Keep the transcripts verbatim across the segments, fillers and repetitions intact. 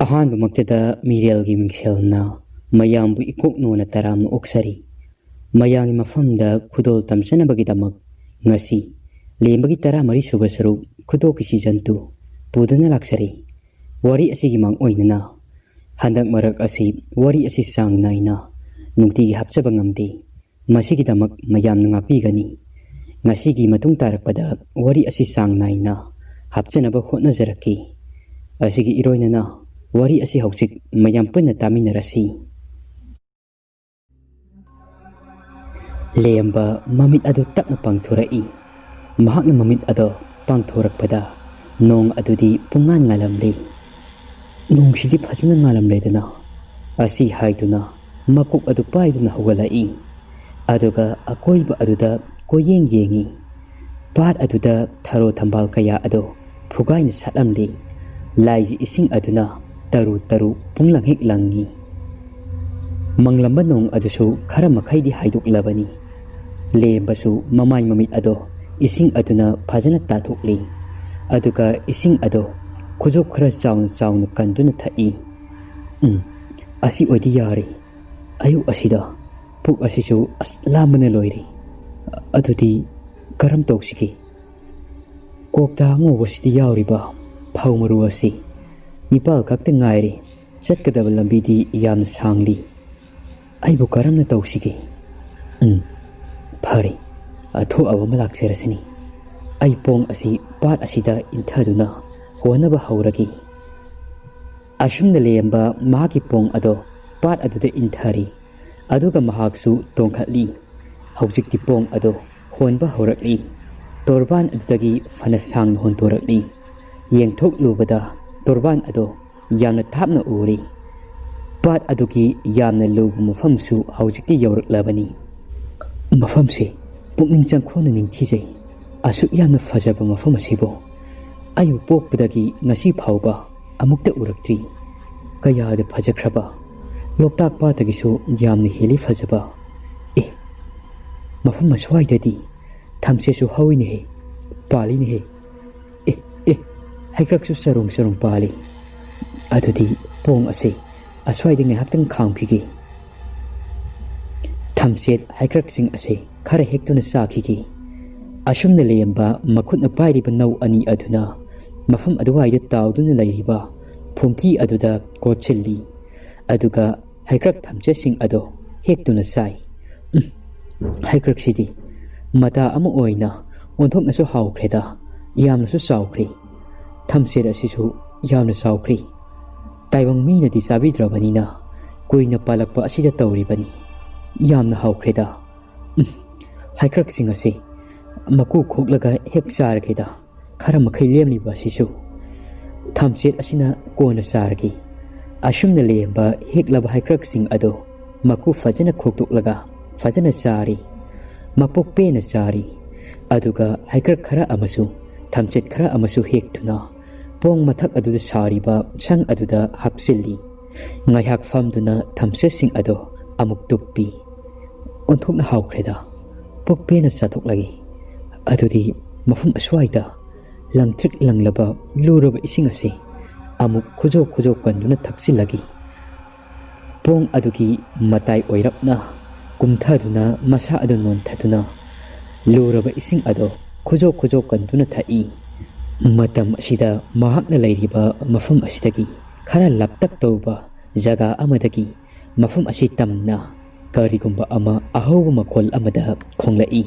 ꯑꯍꯥꯟꯕꯃꯛꯇꯗ ꯃꯤꯔꯦꯜꯒꯤ ꯃꯤꯡꯁꯦꯜꯅ ꯃꯌꯥꯝꯕꯨ ꯏꯀꯣꯛ ꯅꯣꯟꯅ ꯇꯔꯥꯝꯅ ꯑꯣꯛꯆꯔꯤ꯫ ꯃꯌꯥꯝꯒꯤ ꯃꯐꯝꯗ ꯈꯨꯗꯣꯜ ꯇꯝꯖꯅꯕꯒꯤꯗꯃꯛ ꯉꯁꯤ ꯂꯦꯝꯕꯒꯤ ꯇꯔꯥꯃꯔꯤ ꯁꯨꯕ ꯁꯔꯨꯛ ꯈꯨꯗꯣꯜꯒꯤ season two ꯄꯨꯗꯨꯅ ꯂꯥꯛꯆꯔꯤ꯫ ꯋꯥꯔꯤ ꯑꯁꯤꯒꯤ ꯃꯥꯡ ꯑꯣꯏꯅꯅ ꯍꯟꯗꯛ ꯃꯔꯛ ꯑꯁꯤ ꯋꯥꯔꯤ ꯑꯁꯤ ꯆꯥꯡ ꯅꯥꯏꯅ ꯅꯨꯡꯇꯤꯒꯤ ꯍꯥꯞꯆꯕ ꯉꯝꯗꯦ꯫ ꯃꯁꯤꯒꯤꯗꯃꯛ ꯃꯌꯥꯝꯅ ꯉꯥꯛꯄꯤꯒꯅꯤ꯫ ꯉꯁꯤꯒꯤ ꯃꯇꯨꯡ ꯇꯥꯔꯛꯄꯗ ꯋꯥꯔꯤ ꯑꯁꯤ ꯆꯥꯡ ꯅꯥꯏꯅ ꯍꯥꯞꯆꯅꯕ ꯍꯣꯠꯅꯖꯔꯛꯀꯦ꯫ ꯑꯁꯤꯒꯤ ꯏꯔꯣꯏꯅꯅ ꯋꯥꯔꯤ ꯑꯁꯤ ꯍꯧꯖꯤꯛ ꯃꯌꯥꯝ ꯄꯨꯟꯅ ꯇꯥꯃꯤꯟꯅꯔꯁꯤ꯫ ꯂꯦꯝꯕ ꯃꯃꯤꯠ ꯑꯗꯨ ꯇꯞꯅ ꯄꯥꯡꯊꯣꯔꯛꯏ꯫ ꯃꯍꯥꯛꯅ ꯃꯃꯤꯠ ꯑꯗꯣ ꯄꯥꯡꯊꯣꯔꯛꯄꯗ ꯅꯣꯡ ꯑꯗꯨꯗꯤ ꯄꯨꯡꯉꯥꯟ ꯉꯥꯜꯂꯝꯂꯤ꯫ "ꯅꯣꯡꯁꯤꯗꯤ ꯐꯖꯅ ꯉꯥꯜꯂꯝꯂꯦꯗꯅ" ꯑꯁꯤ ꯍꯥꯏꯗꯨꯅ ꯃꯀꯣꯛ ꯑꯗꯨ ꯄꯥꯏꯗꯨꯅ ꯍꯧꯒꯠꯂꯛꯏ꯫ ꯑꯗꯨꯒ ꯑꯀꯣꯏꯕ ꯑꯗꯨꯗ ꯀꯣꯏꯌꯦꯡ ꯌꯦꯡꯏ꯫ ꯄꯥꯠ ꯑꯗꯨꯗ ꯊꯔꯣ ꯊꯝꯕꯥꯜ ꯀꯌꯥ ꯑꯗꯨ ꯐꯨꯒꯥꯏꯅ ꯁꯥꯠꯂꯝꯂꯤ꯫ ꯂꯥꯏꯖꯤ ꯏꯁꯤꯡ ꯑꯗꯨꯅ ꯇꯔꯨ ꯇꯔꯨ ꯄꯨꯡꯂꯪ ꯍꯦꯛ ꯂꯪꯏ꯫ ꯃꯪꯂꯝꯕ ꯅꯣꯡ ꯑꯗꯨꯁꯨ ꯈꯔ ꯃꯈꯩꯗꯤ ꯍꯥꯏꯗꯣꯛꯂꯕꯅꯤ꯫ ꯂꯦꯝꯕꯁꯨ ꯃꯃꯥꯏ ꯃꯃꯤꯠ ꯑꯗꯣ ꯏꯁꯤꯡ ꯑꯗꯨꯅ ꯐꯖꯅ ꯇꯥꯊꯣꯛꯂꯤ꯫ ꯑꯗꯨꯒ ꯏꯁꯤꯡ ꯑꯗꯣ ꯈꯨꯖꯣꯞ ꯈꯔ ꯆꯥꯎꯅ ꯆꯥꯎꯅ ꯀꯟꯗꯨꯅ ꯊꯛꯏ꯫ "ꯎꯝ, ꯑꯁꯤ ꯑꯣꯏꯗꯤ ꯌꯥꯔꯦ꯫ ꯑꯌꯨꯛ ꯑꯁꯤꯗ ꯄꯨꯛ ꯑꯁꯤꯁꯨ ꯑꯁ ꯂꯥꯝꯕꯅ ꯂꯣꯏꯔꯦ꯫ ꯑꯗꯨꯗꯤ ꯀꯔꯝ ꯇꯧꯁꯤꯒꯦ? ꯀꯣꯛꯇ ꯑꯉꯧꯕꯁꯤꯗ ꯌꯥꯎꯔꯤꯕ ꯐꯧ ꯃꯔꯨ ꯑꯁꯤ ꯅꯤꯄꯥꯜ ꯈꯛꯇ ꯉꯥꯏꯔꯦ꯫ ꯆꯠꯀꯗꯕ ꯂꯝꯕꯤꯗꯤ ꯌꯥꯝꯅ ꯁꯥꯡꯂꯤ꯫ ꯑꯩꯕꯨ ꯀꯔꯝꯅ ꯇꯧꯁꯤꯒꯦ? ꯎꯝ, ꯐꯔꯦ, ꯑꯊꯣꯛꯑꯕ ꯑꯃ ꯂꯥꯛꯆꯔꯁꯤꯅꯤ꯫ ꯑꯩ ꯄꯣꯡ ꯑꯁꯤ ꯄꯥꯠ ꯑꯁꯤꯗ ꯏꯟꯊꯗꯨꯅ ꯍꯣꯟꯅꯕ ꯍꯧꯔꯒꯦ"꯫ ꯑꯁꯨꯝꯅ ꯂꯦꯝꯕ ꯃꯍꯥꯛꯀꯤ ꯄꯣꯡ ꯑꯗꯣ ꯄꯥꯠ ꯑꯗꯨꯗ ꯏꯟꯊꯔꯤ꯫ ꯑꯗꯨꯒ ꯃꯍꯥꯛꯁꯨ ꯇꯣꯡꯈꯠꯂꯤ꯫ ꯍꯧꯖꯤꯛꯇꯤ ꯄꯣꯡ ꯑꯗꯣ ꯍꯣꯟꯕ ꯍꯧꯔꯛꯂꯤ꯫ ꯇꯣꯔꯕꯥꯟ ꯑꯗꯨꯗꯒꯤ ꯐꯅ ꯁꯥꯡꯅ ꯍꯣꯟꯗꯣꯔꯛꯂꯤ꯫ ꯌꯦꯡꯊꯣꯛꯂꯨꯕꯗ ꯇꯣꯔꯕꯥꯟ ꯑꯗꯣ ꯌꯥꯝꯅ ꯊꯥꯞꯅ ꯎꯔꯤ꯫ ꯄꯥꯠ ꯑꯗꯨꯒꯤ ꯌꯥꯝꯅ ꯂꯨꯕ ꯃꯐꯝꯁꯨ ꯍꯧꯖꯤꯛꯇꯤ ꯌꯧꯔꯛꯂꯕꯅꯤ꯫ "ꯃꯐꯝꯁꯤ ꯄꯨꯛꯅꯤꯡ ꯆꯪꯈꯣꯟꯅ ꯅꯤꯡꯊꯤꯖꯩ꯫ ꯑꯁꯨꯛ ꯌꯥꯝꯅ ꯐꯖꯕ ꯃꯐꯝ ꯑꯁꯤꯕꯨ ꯑꯩꯕꯨ ꯄꯣꯛꯄꯗꯒꯤ ꯉꯁꯤ ꯐꯥꯎꯕ ꯑꯃꯨꯛꯇ ꯎꯔꯛꯇ꯭ꯔꯤ꯫ ꯀꯌꯥꯗ ꯐꯖꯈ꯭ꯔꯕ! ꯂꯣꯛꯇꯥꯛ ꯄꯥꯠꯇꯒꯤꯁꯨ ꯌꯥꯝꯅ ꯍꯦꯜꯂꯤ ꯐꯖꯕ꯫ ꯑꯦ, ꯃꯐꯝ ꯑꯁ꯭ꯋꯥꯏꯗꯗꯤ ꯊꯝꯆꯦꯠꯁꯨ ꯍꯧꯏꯅꯦꯍꯦ, ꯄꯥꯜꯂꯤꯅꯦꯍꯦ꯫ ꯑꯦ, ꯑꯦ, ꯍꯩꯀ꯭ꯔꯛꯁꯨ ꯆꯔꯣꯡ ꯆꯔꯣꯡ ꯄꯥꯜꯂꯤ꯫ ꯑꯗꯨꯗꯤ ꯄꯣꯡ ꯑꯁꯤ ꯑꯁ꯭ꯋꯥꯏꯗ ꯉꯥꯏꯍꯥꯛꯇꯪ ꯈꯥꯝꯈꯤꯒꯦ꯫ ꯊꯝꯆꯦꯠ ꯍꯩꯀ꯭ꯔꯛꯁꯤꯡ ꯑꯁꯤ ꯈꯔ ꯍꯦꯛꯇꯨꯅ ꯆꯥꯈꯤꯒꯦ꯫ ꯑꯁꯨꯝꯅ ꯂꯩꯔꯝꯕ ꯃꯈꯨꯠꯅ ꯄꯥꯏꯔꯤꯕ ꯅꯧ ꯑꯅꯤ ꯑꯗꯨꯅ ꯃꯐꯝ ꯑꯗꯨꯋꯥꯏꯗ ꯇꯥꯎꯗꯨꯅ ꯂꯩꯔꯤꯕ ꯐꯨꯝꯊꯤ ꯑꯗꯨꯗ ꯀꯣꯠꯁꯤꯜꯂꯤ꯫ ꯑꯗꯨꯒ ꯍꯩꯀ꯭ꯔꯛ ꯊꯝꯆꯦꯠꯁꯤꯡ ꯑꯗꯣ ꯍꯦꯛꯇꯨꯅ ꯆꯥꯏ꯫ ꯎꯝ, ꯍꯩꯀ꯭ꯔꯛꯁꯤꯗꯤ ꯃꯇꯥ ꯑꯃ ꯑꯣꯏꯅ ꯑꯣꯟꯊꯣꯛꯅꯁꯨ ꯍꯥꯎꯈ꯭ꯔꯦꯗ, ꯌꯥꯝꯅꯁꯨ ꯆꯥꯎꯈ꯭ꯔꯦ꯫ ꯊꯝꯆꯦꯠ ꯑꯁꯤꯁꯨ ꯌꯥꯝꯅ ꯆꯥꯎꯈ꯭ꯔꯦ꯫ ꯇꯥꯏꯕꯪ ꯃꯤꯅꯗꯤ ꯆꯥꯕꯤꯗ꯭ꯔꯕꯅꯤꯅ ꯀꯨꯏꯅ ꯄꯥꯜꯂꯛꯄ ꯑꯁꯤꯗ ꯇꯧꯔꯤꯕꯅꯤ꯫ ꯌꯥꯝꯅ ꯍꯥꯎꯈ꯭ꯔꯦꯗ꯫ ꯎꯝ, ꯍꯩꯀ꯭ꯔꯛꯁꯤꯡ ꯑꯁꯤ ꯃꯀꯨ ꯈꯣꯛꯂꯒ ꯍꯦꯛ ꯆꯥꯔꯒꯦꯗ꯫ ꯈꯔ ꯃꯈꯩ ꯂꯦꯝꯂꯤꯕ ꯑꯁꯤꯁꯨ ꯊꯝꯆꯦꯠ ꯑꯁꯤꯅ ꯀꯣꯟꯅ ꯆꯥꯔꯒꯦ꯫ ꯑꯁꯨꯝꯅ ꯂꯦꯝꯕ ꯍꯦꯛꯂꯕ ꯍꯩꯀ꯭ꯔꯛꯁꯤꯡ ꯑꯗꯨ ꯃꯀꯨ ꯐꯖꯅ ꯈꯣꯛꯇꯣꯛꯂꯒ ꯐꯖꯅ ꯆꯥꯔꯤ꯫ ꯃꯄꯨꯛ ꯄꯦꯟꯅ ꯆꯥꯔꯤ꯫ ꯑꯗꯨꯒ ꯍꯩꯀ꯭ꯔꯛ ꯈꯔ ꯑꯃꯁꯨ ꯊꯝꯆꯦꯠ ꯈꯔ ꯑꯃꯁꯨ ꯍꯦꯛꯇꯨꯅ ꯄꯣꯡ ꯃꯊꯛ ꯑꯗꯨꯗ ꯁꯥꯔꯤꯕ ꯁꯪ ꯑꯗꯨꯗ ꯍꯥꯞꯆꯤꯜꯂꯤ꯫ ꯉꯥꯏꯍꯥꯛ ꯐꯝꯗꯨꯅ ꯊꯝꯆꯦꯠꯁꯤꯡ ꯑꯗꯨ ꯑꯃꯨꯛ ꯇꯨꯞꯄꯤ꯫ ꯑꯣꯟꯊꯣꯛꯅ ꯍꯥꯎꯈ꯭ꯔꯦꯗ꯫ ꯄꯨꯛ ꯄꯦꯟꯅ ꯆꯥꯊꯣꯛꯂꯒꯦ꯫ ꯑꯗꯨꯗꯤ ꯃꯐꯝ ꯑꯁ꯭ꯋꯥꯏꯗ ꯂꯪꯇ꯭ꯔꯤꯛ ꯂꯪꯂꯕ ꯂꯨꯔꯕ ꯏꯁꯤꯡ ꯑꯁꯤ ꯑꯃꯨꯛ ꯈꯨꯖꯣꯛ ꯈꯨꯖꯣꯛ ꯀꯟꯗꯨꯅ ꯊꯛꯆꯤꯜꯂꯒꯦ꯫ ꯄꯣꯡ ꯑꯗꯨꯒꯤ ꯃꯇꯥꯏ ꯑꯣꯏꯔꯞꯅ ꯀꯨꯝꯊꯗꯨꯅ ꯃꯁꯥ ꯑꯗꯨ ꯅꯣꯟꯊꯗꯨꯅ ꯂꯨꯔꯕ ꯏꯁꯤꯡ ꯑꯗꯨ ꯈꯨꯖꯣꯛ ꯈꯨꯖꯣꯛ ꯀꯟꯗꯨꯅ ꯊꯛꯏ꯫ ꯃꯇꯝ ꯑꯁꯤꯗ ꯃꯍꯥꯛꯅ ꯂꯩꯔꯤꯕ ꯃꯐꯝ ꯑꯁꯤꯗꯒꯤ ꯈꯔ ꯂꯥꯞꯇꯛ ꯇꯧꯕ ꯖꯒꯥ ꯑꯃꯗꯒꯤ ꯃꯐꯝ ꯑꯁꯤ ꯇꯝꯅ ꯀꯔꯤꯒꯨꯝꯕ ꯑꯃ ꯑꯍꯧꯕ ꯃꯈꯣꯜ ꯑꯃꯗ ꯈꯣꯡꯂꯛꯏ꯫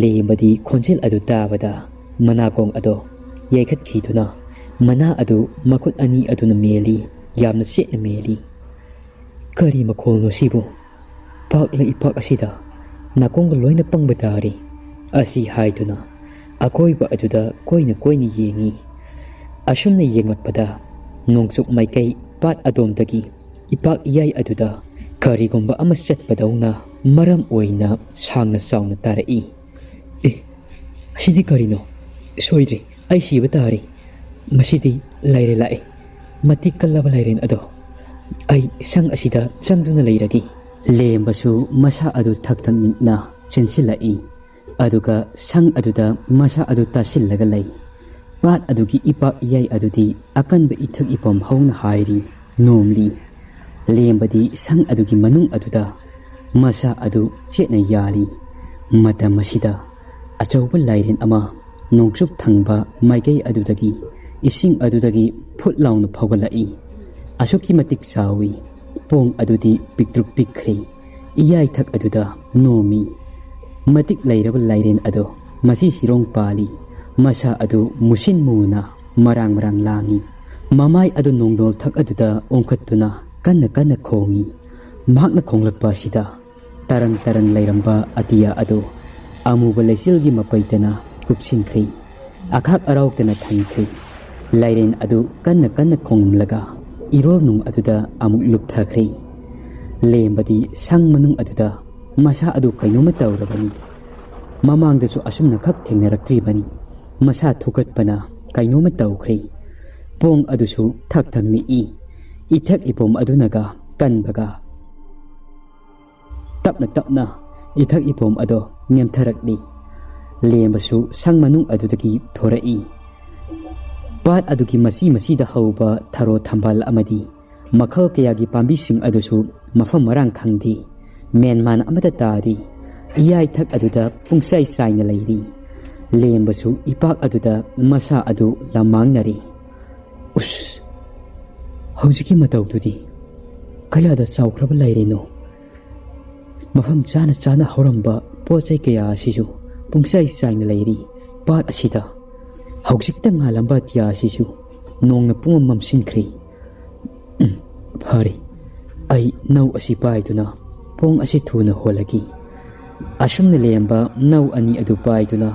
ꯂꯦꯝꯕꯗꯤ ꯈꯣꯟꯖꯦꯜ ꯑꯗꯨ ꯇꯥꯕꯗ ꯃꯅꯥꯀꯣꯡ ꯑꯗꯨ ꯌꯩꯈꯠꯈꯤꯗꯨꯅ ꯃꯅꯥ ꯑꯗꯨ ꯃꯈꯨꯠ ꯑꯅꯤ ꯑꯗꯨꯅ ꯃꯦꯜꯂꯤ, ꯌꯥꯝꯅ ꯆꯦꯠꯅ ꯃꯦꯜꯂꯤ꯫ "ꯀꯔꯤ ꯃꯈꯣꯜꯅꯣ ꯁꯤꯕꯨ? ꯄꯥꯛꯂ ꯏꯄꯥꯛ ꯑꯁꯤꯗ ꯅꯥꯀꯣꯡꯒ ꯂꯣꯏꯅ ꯄꯪꯕ ꯇꯥꯔꯦ," ꯑꯁꯤ ꯍꯥꯏꯗꯨꯅ ꯑꯀꯣꯏꯕ ꯑꯗꯨꯗ ꯀꯣꯏꯅ ꯀꯣꯏꯅ ꯌꯦꯡꯉꯤ꯫ ꯑꯁꯨꯝꯅ ꯌꯦꯡꯂꯛꯄꯗ ꯅꯣꯡꯆꯨꯞ ꯃꯥꯏꯀꯩ ꯄꯥꯠ ꯑꯗꯣꯝꯗꯒꯤ ꯏꯄꯥꯛ ꯏꯌꯥꯏ ꯑꯗꯨꯗ ꯀꯔꯤꯒꯨꯝꯕ ꯑꯃ ꯆꯠꯄꯗꯧꯅ ꯃꯔꯝ ꯑꯣꯏꯅ ꯁꯥꯡꯅ ꯆꯥꯎꯅ ꯇꯥꯔꯛꯏ꯫ "ꯑꯦ, ꯑꯁꯤꯗꯤ ꯀꯔꯤꯅꯣ? ꯁꯣꯏꯗ꯭ꯔꯦ, ꯑꯩ ꯁꯤꯕ ꯇꯥꯔꯦ꯫ ꯃꯁꯤꯗꯤ ꯂꯥꯏꯔꯦꯟ ꯂꯥꯛꯑꯦ꯫ ꯃꯇꯤꯛ ꯀꯜꯂꯕ ꯂꯥꯏꯔꯦꯟ ꯑꯗꯣ꯫ ꯑꯩ ꯁꯪ ꯑꯁꯤꯗ ꯆꯪꯗꯨꯅ ꯂꯩꯔꯒꯦ꯫" ꯂꯦꯝꯕꯁꯨ ꯃꯁꯥ ꯑꯗꯨ ꯊꯛ ꯊꯛ ꯅꯤꯛꯅ ꯆꯦꯟꯁꯤꯜꯂꯛꯏ꯫ ꯑꯗꯨꯒ ꯁꯪ ꯑꯗꯨꯗ ꯃꯁꯥ ꯑꯗꯨ ꯇꯥꯁꯤꯜꯂꯒ ꯂꯩ꯫ ꯄꯥꯠ ꯑꯗꯨꯒꯤ ꯏꯄꯥꯛ ꯏꯌꯥꯏ ꯑꯗꯨꯗꯤ ꯑꯀꯟꯕ ꯏꯊꯛ ꯏꯄꯣꯝ ꯍꯧꯅ ꯍꯥꯏꯔꯤ, ꯅꯣꯝꯂꯤ꯫ ꯂꯦꯝꯕꯗꯤ ꯁꯪ ꯑꯗꯨꯒꯤ ꯃꯅꯨꯡ ꯑꯗꯨꯗ ꯃꯁꯥ ꯑꯗꯨ ꯆꯦꯠꯅ ꯌꯥꯜꯂꯤ꯫ ꯃꯇꯝ ꯑꯁꯤꯗ ꯑꯆꯧꯕ ꯂꯥꯏꯔꯦꯟ ꯑꯃ ꯅꯣꯡꯆꯨꯞ ꯊꯪꯕ ꯃꯥꯏꯀꯩ ꯑꯗꯨꯗꯒꯤ, ꯏꯁꯤꯡ ꯑꯗꯨꯗꯒꯤ ꯐꯨꯠ ꯂꯥꯎꯅ ꯐꯥꯎꯒꯠꯂꯛꯏ꯫ ꯑꯁꯨꯛꯀꯤ ꯃꯇꯤꯛ ꯆꯥꯎꯏ꯫ ꯄꯣꯡ ꯑꯗꯨꯗꯤ ꯄꯤꯛꯇ꯭ꯔꯨ ꯄꯤꯛꯈ꯭ꯔꯦ꯫ ꯏꯌꯥꯏꯊꯛ ꯑꯗꯨꯗ ꯅꯣꯝꯃꯤ꯫ ꯃꯇꯤꯛ ꯂꯩꯔꯕ ꯂꯥꯏꯔꯦꯟ ꯑꯗꯣ ꯃꯆꯤ ꯁꯤꯔꯣꯡ ꯄꯥꯜꯂꯤ꯫ ꯃꯁꯥ ꯑꯗꯨ ꯃꯨꯁꯤꯟ ꯃꯨꯅ ꯃꯔꯥꯡ ꯃꯔꯥꯡ ꯂꯥꯡꯏ꯫ ꯃꯃꯥꯏ ꯑꯗꯨ ꯅꯣꯡꯗꯣꯜ ꯊꯛ ꯑꯗꯨꯗ ꯑꯣꯟꯈꯠꯇꯨꯅ ꯀꯟꯅ ꯀꯟꯅ ꯈꯣꯡꯏ꯫ ꯃꯍꯥꯛꯅ ꯈꯣꯡꯂꯛꯄ ꯑꯁꯤꯗ ꯇꯔꯪ ꯇꯔꯪ ꯂꯩꯔꯝꯕ ꯑꯇꯤꯌꯥ ꯑꯗꯨ ꯑꯃꯨꯕ ꯂꯩꯆꯤꯜꯒꯤ ꯃꯄꯩꯇꯅ ꯀꯨꯞꯁꯤꯟꯈ꯭ꯔꯦ꯫ ꯑꯈꯥꯛ ꯑꯔꯥꯎꯇꯅ ꯊꯟꯈ꯭ꯔꯦ꯫ ꯂꯥꯏꯔꯦꯟ ꯑꯗꯨ ꯀꯟꯅ ꯀꯟꯅ ꯈꯣꯡꯂꯝꯂꯒ ꯏꯔꯣꯜ ꯅꯨꯡ ꯑꯗꯨꯗ ꯑꯃꯨꯛ ꯂꯨꯞꯊꯈ꯭ꯔꯦ꯫ ꯂꯦꯝꯕꯗꯤ ꯁꯪ ꯃꯅꯨꯡ ꯑꯗꯨꯗ ꯃꯁꯥ ꯑꯗꯨ ꯀꯩꯅꯣꯝꯃ ꯇꯧꯔꯕꯅꯤ꯫ ꯃꯃꯥꯡꯗꯁꯨ ꯑꯁꯨꯝꯅ ꯈꯛ ꯊꯦꯡꯅꯔꯛꯇ꯭ꯔꯤꯕꯅꯤ꯫ ꯃꯁꯥ ꯊꯨꯒꯠꯄꯅ ꯀꯩꯅꯣꯝꯃ ꯇꯧꯈ꯭ꯔꯦ꯫ ꯄꯣꯡ ꯑꯗꯨꯁꯨ ꯊꯛ ꯊꯛ ꯅꯤꯛꯏ꯫ ꯏꯊꯛ ꯏꯄꯣꯝ ꯑꯗꯨꯅꯒ ꯀꯟꯕꯒ꯫ ꯇꯞꯅ ꯇꯞꯅ ꯏꯊꯛ ꯏꯄꯣꯝ ꯑꯗꯣ ꯅꯦꯝꯊꯔꯛꯂꯤ꯫ ꯂꯦꯝꯕꯁꯨ ꯁꯪ ꯃꯅꯨꯡ ꯑꯗꯨꯗꯒꯤ ꯊꯣꯔꯛꯏ꯫ ꯄꯥꯠ ꯑꯗꯨꯒꯤ ꯃꯁꯤ ꯃꯁꯤꯗ ꯍꯧꯕ ꯊꯔꯣ ꯊꯝꯕꯥꯜ ꯑꯃꯗꯤ ꯃꯈꯜ ꯀꯌꯥꯒꯤ ꯄꯥꯝꯕꯤꯁꯤꯡ ꯑꯗꯨꯁꯨ ꯃꯐꯝ ꯃꯔꯥꯡ ꯈꯪꯗꯦ꯫ ꯃꯦꯟꯃꯥꯟ ꯑꯃꯠꯇ ꯇꯥꯗꯦ꯫ ꯏꯌꯥꯏꯊꯛ ꯑꯗꯨꯗ ꯄꯨꯡꯆꯥꯏ ꯆꯥꯏꯅ ꯂꯩꯔꯤ꯫ ꯂꯦꯝꯕꯁꯨ ꯏꯄꯥꯛ ꯑꯗꯨꯗ ꯃꯁꯥ ꯑꯗꯨ ꯂꯝꯃꯥꯡꯅꯔꯤ꯫ ꯎꯁ! ꯍꯧꯖꯤꯛꯀꯤ ꯃꯇꯧꯗꯨꯗꯤ ꯀꯌꯥꯗ ꯆꯥꯎꯈ꯭ꯔꯕ ꯂꯩꯔꯤꯅꯣ? ꯃꯐꯝ ꯆꯥꯅ ꯆꯥꯅ ꯍꯧꯔꯝꯕ ꯄꯣꯠ ꯆꯩ ꯀꯌꯥ ꯑꯁꯤꯁꯨ ꯄꯨꯡꯆꯥꯏ ꯆꯥꯏꯅ ꯂꯩꯔꯤ ꯄꯥꯠ ꯑꯁꯤꯗ꯫ ꯍꯧꯖꯤꯛꯇ ꯉꯥꯜꯂꯝꯕ ꯑꯇꯤꯌꯥ ꯑꯁꯤꯁꯨ ꯅꯣꯡꯅ ꯄꯨꯡꯃꯝ ꯃꯝꯁꯤꯟꯈ꯭ꯔꯦ꯫ ꯎꯝ, ꯐꯔꯦ, ꯑꯩ ꯅꯧ ꯑꯁꯤ ꯄꯥꯏꯗꯨꯅ ꯄꯣꯡ ꯑꯁꯤ ꯊꯨꯅ ꯍꯣꯜꯂꯒꯦ꯫ ꯑꯁꯨꯝꯅ ꯂꯩꯔꯝꯕ ꯅꯧ ꯑꯅꯤ ꯑꯗꯨ ꯄꯥꯏꯗꯨꯅ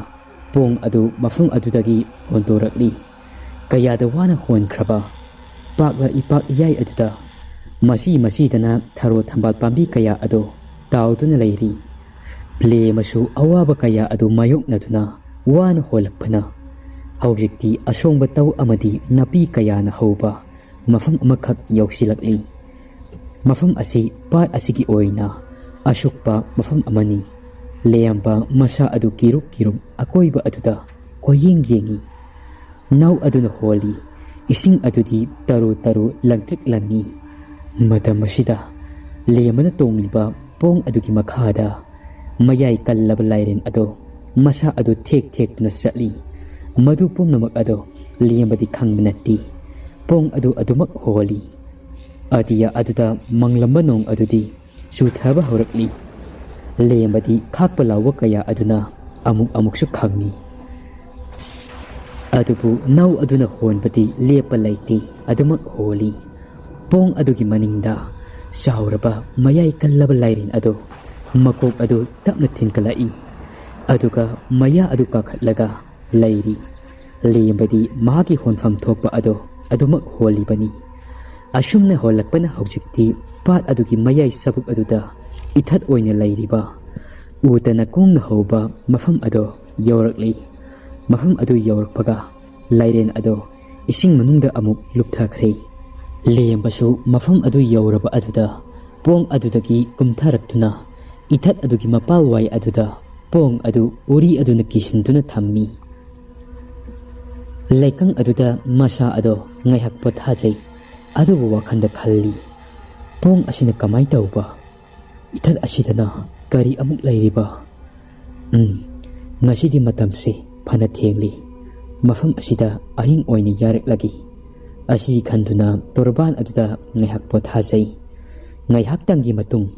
ꯄꯣꯡ ꯑꯗꯨ ꯃꯐꯝ ꯑꯗꯨꯗꯒꯤ ꯍꯣꯟꯗꯣꯔꯛꯂꯤ꯫ ꯀꯌꯥꯗ ꯋꯥꯅ ꯍꯣꯟꯈ꯭ꯔꯕ ꯄꯥꯛꯂ ꯏꯄꯥꯛ ꯏꯌꯥꯏ ꯑꯗꯨꯗ ꯃꯁꯤ ꯃꯁꯤꯗꯅ ꯊꯔꯣ ꯊꯝꯕꯥꯜ ꯄꯥꯝꯕꯤ ꯀꯌꯥ ꯑꯗꯨ ꯇꯥꯎꯗꯨꯅ ꯂꯩꯔꯤ꯫ ꯂꯦꯝꯃꯁꯨ ꯑꯋꯥꯕ ꯀꯌꯥ ꯑꯗꯨ ꯃꯥꯌꯣꯛꯅꯗꯨꯅ ꯋꯥꯅ ꯍꯣꯜꯂꯛꯄꯅ ꯍꯧꯖꯤꯛꯇꯤ ꯑꯁꯣꯡꯕ ꯇꯧ ꯑꯃꯗꯤ ꯅꯥꯄꯤ ꯀꯌꯥꯅ ꯍꯧꯕ ꯃꯐꯝ ꯑꯃꯈꯛ ꯌꯧꯁꯤꯜꯂꯛꯂꯤ꯫ ꯃꯐꯝ ꯑꯁꯤ ꯄꯥꯠ ꯑꯁꯤꯒꯤ ꯑꯣꯏꯅ ꯑꯁꯨꯛꯄ ꯃꯐꯝ ꯑꯃꯅꯤ꯫ ꯂꯦꯝꯕ ꯃꯁꯥ ꯑꯗꯨ ꯀꯤꯔꯨꯛ ꯀꯤꯔꯨꯛ ꯑꯀꯣꯏꯕ ꯑꯗꯨꯗ ꯀꯣꯏꯌꯦꯡ ꯌꯦꯡꯏ꯫ ꯅꯥꯎ ꯑꯗꯨꯅ ꯍꯣꯜꯂꯤ꯫ ꯏꯁꯤꯡ ꯑꯗꯨꯗꯤ ꯇꯔꯨ ꯇꯔꯨ ꯂꯪꯇ꯭ꯔꯤꯛ ꯂꯪꯏ꯫ ꯃꯇꯝ ꯑꯁꯤꯗ ꯂꯦꯝꯕꯅ ꯇꯣꯡꯂꯤꯕ ꯄꯣꯡ ꯑꯗꯨꯒꯤ ꯃꯈꯥꯗ ꯃꯌꯥꯏ ꯀꯜꯂꯕ ꯂꯥꯏꯔꯦꯟ ꯑꯗꯣ ꯃꯁꯥ ꯑꯗꯨ ꯊꯦꯛ ꯊꯦꯛꯇꯨꯅ ꯆꯠꯂꯤ꯫ ꯃꯗꯨ ꯄꯨꯝꯅꯃꯛ ꯑꯗꯣ ꯂꯦꯝꯕꯗꯤ ꯈꯪꯕ ꯅꯠꯇꯦ꯫ ꯄꯣꯡ ꯑꯗꯨ ꯑꯗꯨꯃꯛ ꯍꯣꯜꯂꯤ꯫ ꯑꯇꯤꯌꯥ ꯑꯗꯨꯗ ꯃꯪꯂꯝꯕ ꯅꯣꯡ ꯑꯗꯨꯗꯤ ꯆꯨꯊꯕ ꯍꯧꯔꯛꯂꯤ꯫ ꯂꯦꯝꯕꯗꯤ ꯈꯥꯛꯄ ꯂꯥꯎꯕ ꯀꯌꯥ ꯑꯗꯨꯅ ꯑꯃꯨꯛ ꯑꯃꯨꯛꯁꯨ ꯈꯪꯏ꯫ ꯑꯗꯨꯕꯨ ꯅꯥꯎ ꯑꯗꯨꯅ ꯍꯣꯟꯕꯗꯤ ꯂꯦꯞꯄ ꯂꯩꯇꯦ, ꯑꯗꯨꯃꯛ ꯍꯣꯜꯂꯤ꯫ ꯄꯣꯡ ꯑꯗꯨꯒꯤ ꯃꯅꯤꯡꯗ ꯆꯥꯎꯔꯕ ꯃꯌꯥꯏ ꯀꯜꯂꯕ ꯂꯥꯏꯔꯦꯟ ꯑꯗꯨ ꯃꯀꯣꯛ ꯑꯗꯨ ꯇꯞꯅ ꯊꯤꯟꯀꯠꯂꯛꯏ꯫ ꯑꯗꯨꯒ ꯃꯌꯥ ꯑꯗꯨ ꯀꯥꯈꯠꯂꯒ ꯂꯩꯔꯤ꯫ ꯂꯦꯝꯕꯗꯤ ꯃꯍꯥꯛꯀꯤ ꯍꯣꯟꯐꯝ ꯊꯣꯛꯄ ꯑꯗꯣ ꯑꯗꯨꯃꯛ ꯍꯣꯜꯂꯤꯕꯅꯤ꯫ ꯑꯁꯨꯝꯅ ꯍꯣꯜꯂꯛꯄꯅ ꯍꯧꯖꯤꯛꯇꯤ ꯄꯥꯠ ꯑꯗꯨꯒꯤ ꯃꯌꯥꯏ ꯆꯕꯨꯛ ꯑꯗꯨꯗ ꯏꯊꯠ ꯑꯣꯏꯅ ꯂꯩꯔꯤꯕ ꯎꯇꯅ ꯀꯣꯡꯅ ꯍꯧꯕ ꯃꯐꯝ ꯑꯗꯣ ꯌꯧꯔꯛꯂꯤ꯫ ꯃꯐꯝ ꯑꯗꯨ ꯌꯧꯔꯛꯄꯒ ꯂꯥꯏꯔꯦꯟ ꯑꯗꯣ ꯏꯁꯤꯡ ꯃꯅꯨꯡꯗ ꯑꯃꯨꯛ ꯂꯨꯞꯊꯈ꯭ꯔꯦ꯫ ꯂꯦꯝꯕꯁꯨ ꯃꯐꯝ ꯑꯗꯨ ꯌꯧꯔꯕ ꯑꯗꯨꯗ ꯄꯣꯡ ꯑꯗꯨꯗꯒꯤ ꯀꯨꯝꯊꯔꯛꯇꯨꯅ ꯏꯊꯠ ꯑꯗꯨꯒꯤ ꯃꯄꯥꯜꯋꯥꯏ ꯑꯗꯨꯗ ꯄꯣꯡ ꯑꯗꯨ ꯎꯔꯤ ꯑꯗꯨꯅ ꯀꯤꯁꯤꯟꯗꯨꯅ ꯊꯝꯃꯤ꯫ ꯂꯩꯀꯪ ꯑꯗꯨꯗ ꯃꯁꯥ ꯑꯗꯣ ꯉꯥꯏꯍꯥꯛ ꯄꯣꯊꯥꯖꯩ꯫ ꯑꯗꯨꯕꯨ ꯋꯥꯈꯜꯗ ꯈꯜꯂꯤ, "ꯄꯣꯡ ꯑꯁꯤꯅ ꯀꯃꯥꯏ ꯇꯧꯕ? ꯏꯊꯠ ꯑꯁꯤꯗꯅ ꯀꯔꯤ ꯑꯃꯨꯛ ꯂꯩꯔꯤꯕ? ꯎꯝ, ꯉꯁꯤꯗꯤ ꯃꯇꯝꯁꯤ ꯐꯅ ꯊꯦꯡꯂꯤ꯫ ꯃꯐꯝ ꯑꯁꯤꯗ ꯑꯍꯤꯡ ꯑꯣꯏꯅ ꯌꯥꯔꯛꯂꯒꯦ"꯫ ꯑꯁꯤ ꯈꯟꯗꯨꯅ ꯇꯣꯔꯕꯥꯟ ꯑꯗꯨꯗ ꯉꯥꯏꯍꯥꯛ ꯄꯣꯊꯥꯖꯩ꯫ ꯉꯥꯏꯍꯥꯛꯇꯪꯒꯤ ꯃꯇꯨꯡ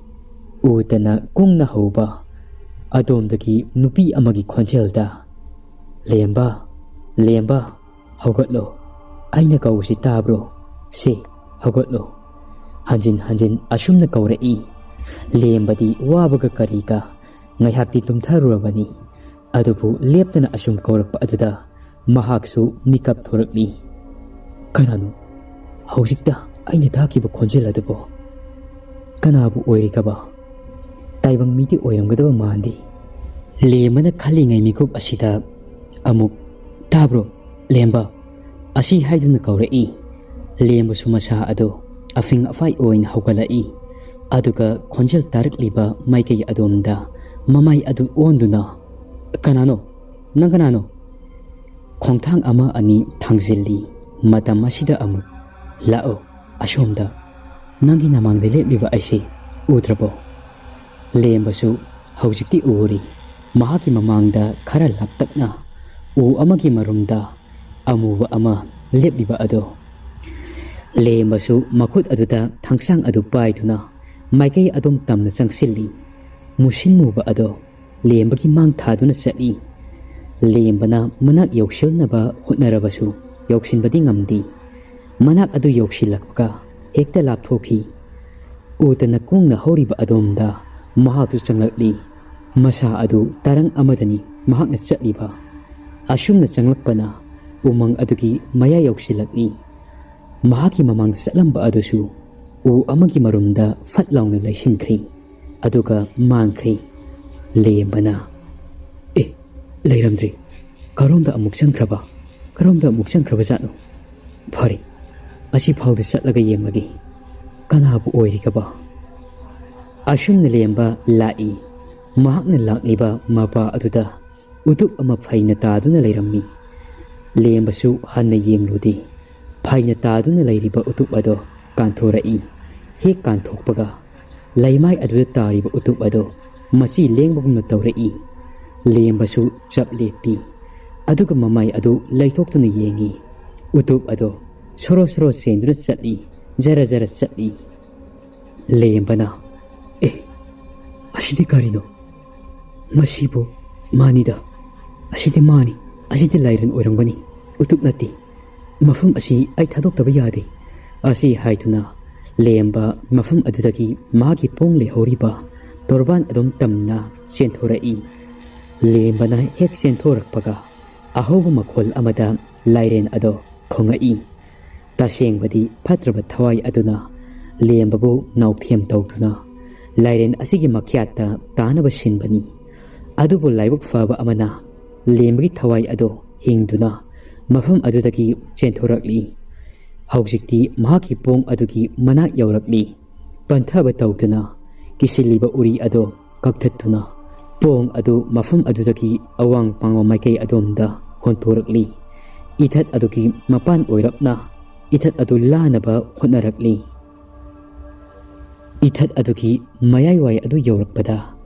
ꯎꯇꯅ ꯀꯨꯡꯅ ꯍꯧꯕ ꯑꯗꯣꯝꯗꯒꯤ ꯅꯨꯄꯤ ꯑꯃꯒꯤ ꯈꯣꯟꯖꯦꯜꯗ, "ꯂꯦꯝꯕ, ꯂꯦꯝꯕ, ꯍꯧꯒꯠꯂꯣ꯫ ꯑꯩꯅ ꯀꯧꯕꯁꯤ ꯇꯥꯕ꯭ꯔꯣ? ꯁꯦ, ꯍꯧꯒꯠꯂꯣ"꯫ ꯍꯟꯖꯤꯟ ꯍꯟꯖꯤꯟ ꯑꯁꯨꯝꯅ ꯀꯧꯔꯛꯏ꯫ ꯂꯦꯝꯕꯗꯤ ꯋꯥꯕꯒ ꯀꯔꯤꯒ ꯉꯥꯏꯍꯥꯛꯇꯤ ꯇꯨꯝꯊꯔꯨꯔꯕꯅꯤ꯫ ꯑꯗꯨꯕꯨ ꯂꯦꯞꯇꯅ ꯑꯁꯨꯝ ꯀꯧꯔꯛꯄ ꯑꯗꯨꯗ ꯃꯍꯥꯛꯁꯨ ꯃꯤꯀꯞ ꯊꯣꯔꯛꯂꯤ꯫ "ꯀꯅꯥꯅꯣ ꯍꯧꯖꯤꯛꯇ ꯑꯩꯅ ꯇꯥꯈꯤꯕ ꯈꯣꯟꯖꯦꯜ ꯑꯗꯨꯕꯣ? ꯀꯅꯥꯕꯨ ꯑꯣꯏꯔꯤꯒꯕ? ꯇꯥꯏꯕꯪ ꯃꯤꯗꯤ ꯑꯣꯏꯔꯝꯒꯗꯕ ꯃꯥꯟꯗꯦ"꯫ ꯂꯦꯝꯕꯅ ꯈꯜꯂꯤꯉꯩ ꯃꯤꯀꯨꯞ ꯑꯁꯤꯗ ꯑꯃꯨꯛ, "ꯇꯥꯕ꯭ꯔꯣ, ꯂꯦꯝꯕ?" ꯑꯁꯤ ꯍꯥꯏꯗꯨꯅ ꯀꯧꯔꯛꯏ꯫ ꯂꯦꯝꯕꯁꯨ ꯃꯁꯥ ꯑꯗꯨ ꯑꯐꯤꯡ ꯑꯐꯥꯏ ꯑꯣꯏꯅ ꯍꯧꯒꯠꯂꯛꯏ꯫ ꯑꯗꯨꯒ ꯈꯣꯟꯖꯦꯜ ꯇꯥꯔꯛꯂꯤꯕ ꯃꯥꯏꯀꯩ ꯑꯗꯣꯝꯗ ꯃꯃꯥꯏ ꯑꯗꯨ ꯑꯣꯟꯗꯨꯅ, "ꯀꯅꯥꯅꯣ? ꯅꯪ ꯀꯅꯥꯅꯣ?" ꯈꯣꯡꯊꯥꯡ ꯑꯃ ꯑꯅꯤ ꯊꯥꯡꯖꯤꯜꯂꯤ꯫ ꯃꯇꯝ ꯑꯁꯤꯗ ꯑꯃꯨꯛ, "ꯂꯥꯛꯑꯣ, ꯑꯁꯣꯝꯗ, ꯅꯪꯒꯤ ꯅꯃꯥꯡꯗ ꯂꯦꯞꯂꯤꯕ ꯑꯩꯁꯦ ꯎꯗ꯭ꯔꯕꯣ?" ꯂꯦꯝꯕꯁꯨ ꯍꯧꯖꯤꯛꯇꯤ ꯎꯔꯤ꯫ ꯃꯍꯥꯛꯀꯤ ꯃꯃꯥꯡꯗ ꯈꯔ ꯂꯥꯞꯇꯛꯅ ꯎ ꯑꯃꯒꯤ ꯃꯔꯨꯝꯗ ꯑꯃꯨꯕ ꯑꯃ ꯂꯦꯞꯂꯤꯕ ꯑꯗꯣ꯫ ꯂꯦꯝꯕꯁꯨ ꯃꯈꯨꯠ ꯑꯗꯨꯗ ꯊꯥꯡꯁꯥꯡ ꯑꯗꯨ ꯄꯥꯏꯗꯨꯅ ꯃꯥꯏꯀꯩ ꯑꯗꯨꯝ ꯇꯝꯅ ꯆꯪꯁꯤꯜꯂꯤ꯫ ꯃꯨꯁꯤꯟ ꯃꯨꯕ ꯑꯗꯣ ꯂꯦꯝꯕꯒꯤ ꯃꯥꯡ ꯊꯥꯗꯨꯅ ꯆꯠꯂꯤ꯫ ꯂꯦꯝꯕꯅ ꯃꯅꯥꯛ ꯌꯧꯁꯤꯟꯅꯕ ꯍꯣꯠꯅꯔꯕꯁꯨ ꯌꯧꯁꯤꯟꯕꯗꯤ ꯉꯝꯗꯦ꯫ ꯃꯅꯥꯛ ꯑꯗꯨ ꯌꯧꯁꯤꯜꯂꯛꯄꯒ ꯍꯦꯛꯇ ꯂꯥꯞꯊꯣꯛꯈꯤ꯫ ꯎꯇꯅ ꯀꯣꯡꯅ ꯍꯧꯔꯤꯕ ꯑꯗꯣꯝꯗ ꯃꯍꯥꯛꯁꯨ ꯆꯪꯂꯛꯂꯤ꯫ ꯃꯁꯥ ꯑꯗꯨ ꯇꯔꯪ ꯑꯃꯗꯅꯤ ꯃꯍꯥꯛꯅ ꯆꯠꯂꯤꯕ꯫ ꯑꯁꯨꯝꯅ ꯆꯪꯂꯛꯄꯅ ꯎꯃꯪ ꯑꯗꯨꯒꯤ ꯃꯌꯥ ꯌꯧꯁꯤꯜꯂꯛꯂꯤ꯫ ꯃꯍꯥꯛꯀꯤ ꯃꯃꯥꯡꯗ ꯆꯠꯂꯝꯕ ꯑꯗꯨꯁꯨ ꯎ ꯑꯃꯒꯤ ꯃꯔꯨꯝꯗ ꯐꯠ ꯂꯥꯎꯅ ꯂꯩꯁꯤꯟꯈ꯭ꯔꯦ꯫ ꯑꯗꯨꯒ ꯃꯥꯡꯈ꯭ꯔꯦ꯫ ꯂꯦꯝꯕꯅ, "ꯑꯦ, ꯂꯩꯔꯝꯗ꯭ꯔꯦ꯫ ꯀꯔꯣꯝꯗ ꯑꯃꯨꯛ ꯆꯪꯈ꯭ꯔꯕ? ꯀꯔꯣꯝꯗ ꯑꯃꯨꯛ ꯆꯪꯈ꯭ꯔꯕ ꯖꯥꯠꯅꯣ? ꯐꯔꯦ, ꯑꯁꯤ ꯐꯥꯎꯗ ꯆꯠꯂꯒ ꯌꯦꯡꯂꯒꯦ꯫ ꯀꯅꯥꯕꯨ ꯑꯣꯏꯔꯤꯒꯕ?" ꯑꯁꯨꯝꯅ ꯂꯦꯝꯕ ꯂꯥꯛꯏ꯫ ꯃꯍꯥꯛꯅ ꯂꯥꯛꯂꯤꯕ ꯃꯄꯥ ꯑꯗꯨꯗ ꯎꯇꯨꯞ ꯑꯃ ꯐꯩꯅ ꯇꯥꯗꯨꯅ ꯂꯩꯔꯝꯃꯤ꯫ ꯂꯦꯝꯕꯁꯨ ꯍꯟꯅ ꯌꯦꯡꯂꯨꯗꯦ꯫ ꯐꯩꯅ ꯇꯥꯗꯨꯅ ꯂꯩꯔꯤꯕ ꯎꯇꯨꯞ ꯑꯗꯣ ꯀꯥꯟꯊꯣꯔꯛꯏ꯫ ꯍꯦꯛ ꯀꯥꯟꯊꯣꯛꯄꯒ ꯂꯩꯃꯥꯏ ꯑꯗꯨꯗ ꯇꯥꯔꯤꯕ ꯎꯇꯨꯞ ꯑꯗꯣ ꯃꯆꯤ ꯂꯦꯡꯕꯒꯨꯝꯅ ꯇꯧꯔꯛꯏ꯫ ꯂꯦꯝꯕꯁꯨ ꯆꯞ ꯂꯦꯞꯄꯤ꯫ ꯑꯗꯨꯒ ꯃꯃꯥꯏ ꯑꯗꯨ ꯂꯩꯊꯣꯛꯇꯨꯅ ꯌꯦꯡꯏ꯫ ꯎꯇꯨꯞ ꯑꯗꯣ ꯁꯣꯔꯣ ꯁꯣꯔꯣ ꯆꯦꯟꯗꯨꯅ ꯆꯠꯂꯤ, ꯖꯔ ꯖꯔ ꯆꯠꯂꯤ꯫ ꯂꯦꯝꯕꯅ, "ꯑꯦ, ꯑꯁꯤꯗꯤ ꯀꯔꯤꯅꯣ? ꯃꯁꯤꯕꯨ ꯃꯥꯅꯤꯗ꯫ ꯑꯁꯤꯗꯤ ꯃꯥꯅꯤ꯫ ꯑꯁꯤꯗꯤ ꯂꯥꯏꯔꯦꯟ ꯑꯣꯏꯔꯝꯒꯅꯤ꯫ ꯎꯇꯨꯞ ꯅꯠꯇꯦ꯫ ꯃꯐꯝ ꯑꯁꯤ ꯑꯩ ꯊꯥꯗꯣꯛꯇꯕ ꯌꯥꯗꯦ"꯫ ꯑꯁꯤ ꯍꯥꯏꯗꯨꯅ ꯂꯦꯝꯕ ꯃꯐꯝ ꯑꯗꯨꯗꯒꯤ ꯃꯍꯥꯛꯀꯤ ꯄꯣꯡ ꯂꯩꯍꯧꯔꯤꯕ ꯇꯣꯔꯕꯥꯟ ꯑꯗꯨꯝ ꯇꯝꯅ ꯆꯦꯟꯊꯣꯔꯛꯏ꯫ ꯂꯦꯝꯕꯅ ꯍꯦꯛ ꯆꯦꯟꯊꯣꯔꯛꯄꯒ ꯑꯍꯧꯕ ꯃꯈꯣꯜ ꯑꯃꯗ ꯂꯥꯏꯔꯦꯟ ꯑꯗꯣ ꯈꯣꯡꯉꯛꯏ꯫ ꯇꯁꯦꯡꯕꯗꯤ ꯐꯠꯇ꯭ꯔꯕ ꯊꯋꯥꯏ ꯑꯗꯨꯅ ꯂꯦꯝꯕꯕꯨ ꯅꯥꯎꯊꯦꯝ ꯇꯧꯗꯨꯅ ꯂꯥꯏꯔꯦꯟ ꯑꯁꯤꯒꯤ ꯃꯈ꯭ꯌꯥꯠꯇ ꯇꯥꯅꯕ ꯁꯤꯟꯕꯅꯤ꯫ ꯑꯗꯨꯕꯨ ꯂꯥꯏꯕꯛ ꯐꯕ ꯑꯃꯅ ꯂꯦꯝꯕꯒꯤ ꯊꯋꯥꯏ ꯑꯗꯣ ꯍꯤꯡꯗꯨꯅ ꯃꯐꯝ ꯑꯗꯨꯗꯒꯤ ꯆꯦꯟꯊꯣꯔꯛꯂꯤ꯫ ꯍꯧꯖꯤꯛꯇꯤ ꯃꯍꯥꯛꯀꯤ ꯄꯣꯡ ꯑꯗꯨꯒꯤ ꯃꯅꯥꯛ ꯌꯧꯔꯛꯂꯤ꯫ ꯄꯟꯊꯕ ꯇꯧꯗꯨꯅ ꯀꯤꯁꯤꯜꯂꯤꯕ ꯎꯔꯤ ꯑꯗꯣ ꯀꯛꯊꯠꯇꯨꯅ ꯄꯣꯡ ꯑꯗꯨ ꯃꯐꯝ ꯑꯗꯨꯗꯒꯤ ꯑꯋꯥꯡ ꯄꯥꯡꯕ ꯃꯥꯏꯀꯩ ꯑꯗꯣꯝꯗ ꯍꯣꯟꯇꯣꯔꯛꯂꯤ꯫ ꯏꯊꯠ ꯑꯗꯨꯒꯤ ꯃꯄꯥꯟ ꯑꯣꯏꯔꯞꯅ ꯏꯊꯠ ꯑꯗꯨ ꯂꯥꯟꯅꯕ ꯍꯣꯠꯅꯔꯛꯂꯤ꯫ ꯏꯊꯠ ꯑꯗꯨꯒꯤ ꯃꯌꯥꯏꯋꯥꯏ ꯑꯗꯨ ꯌꯧꯔꯛꯄꯗ,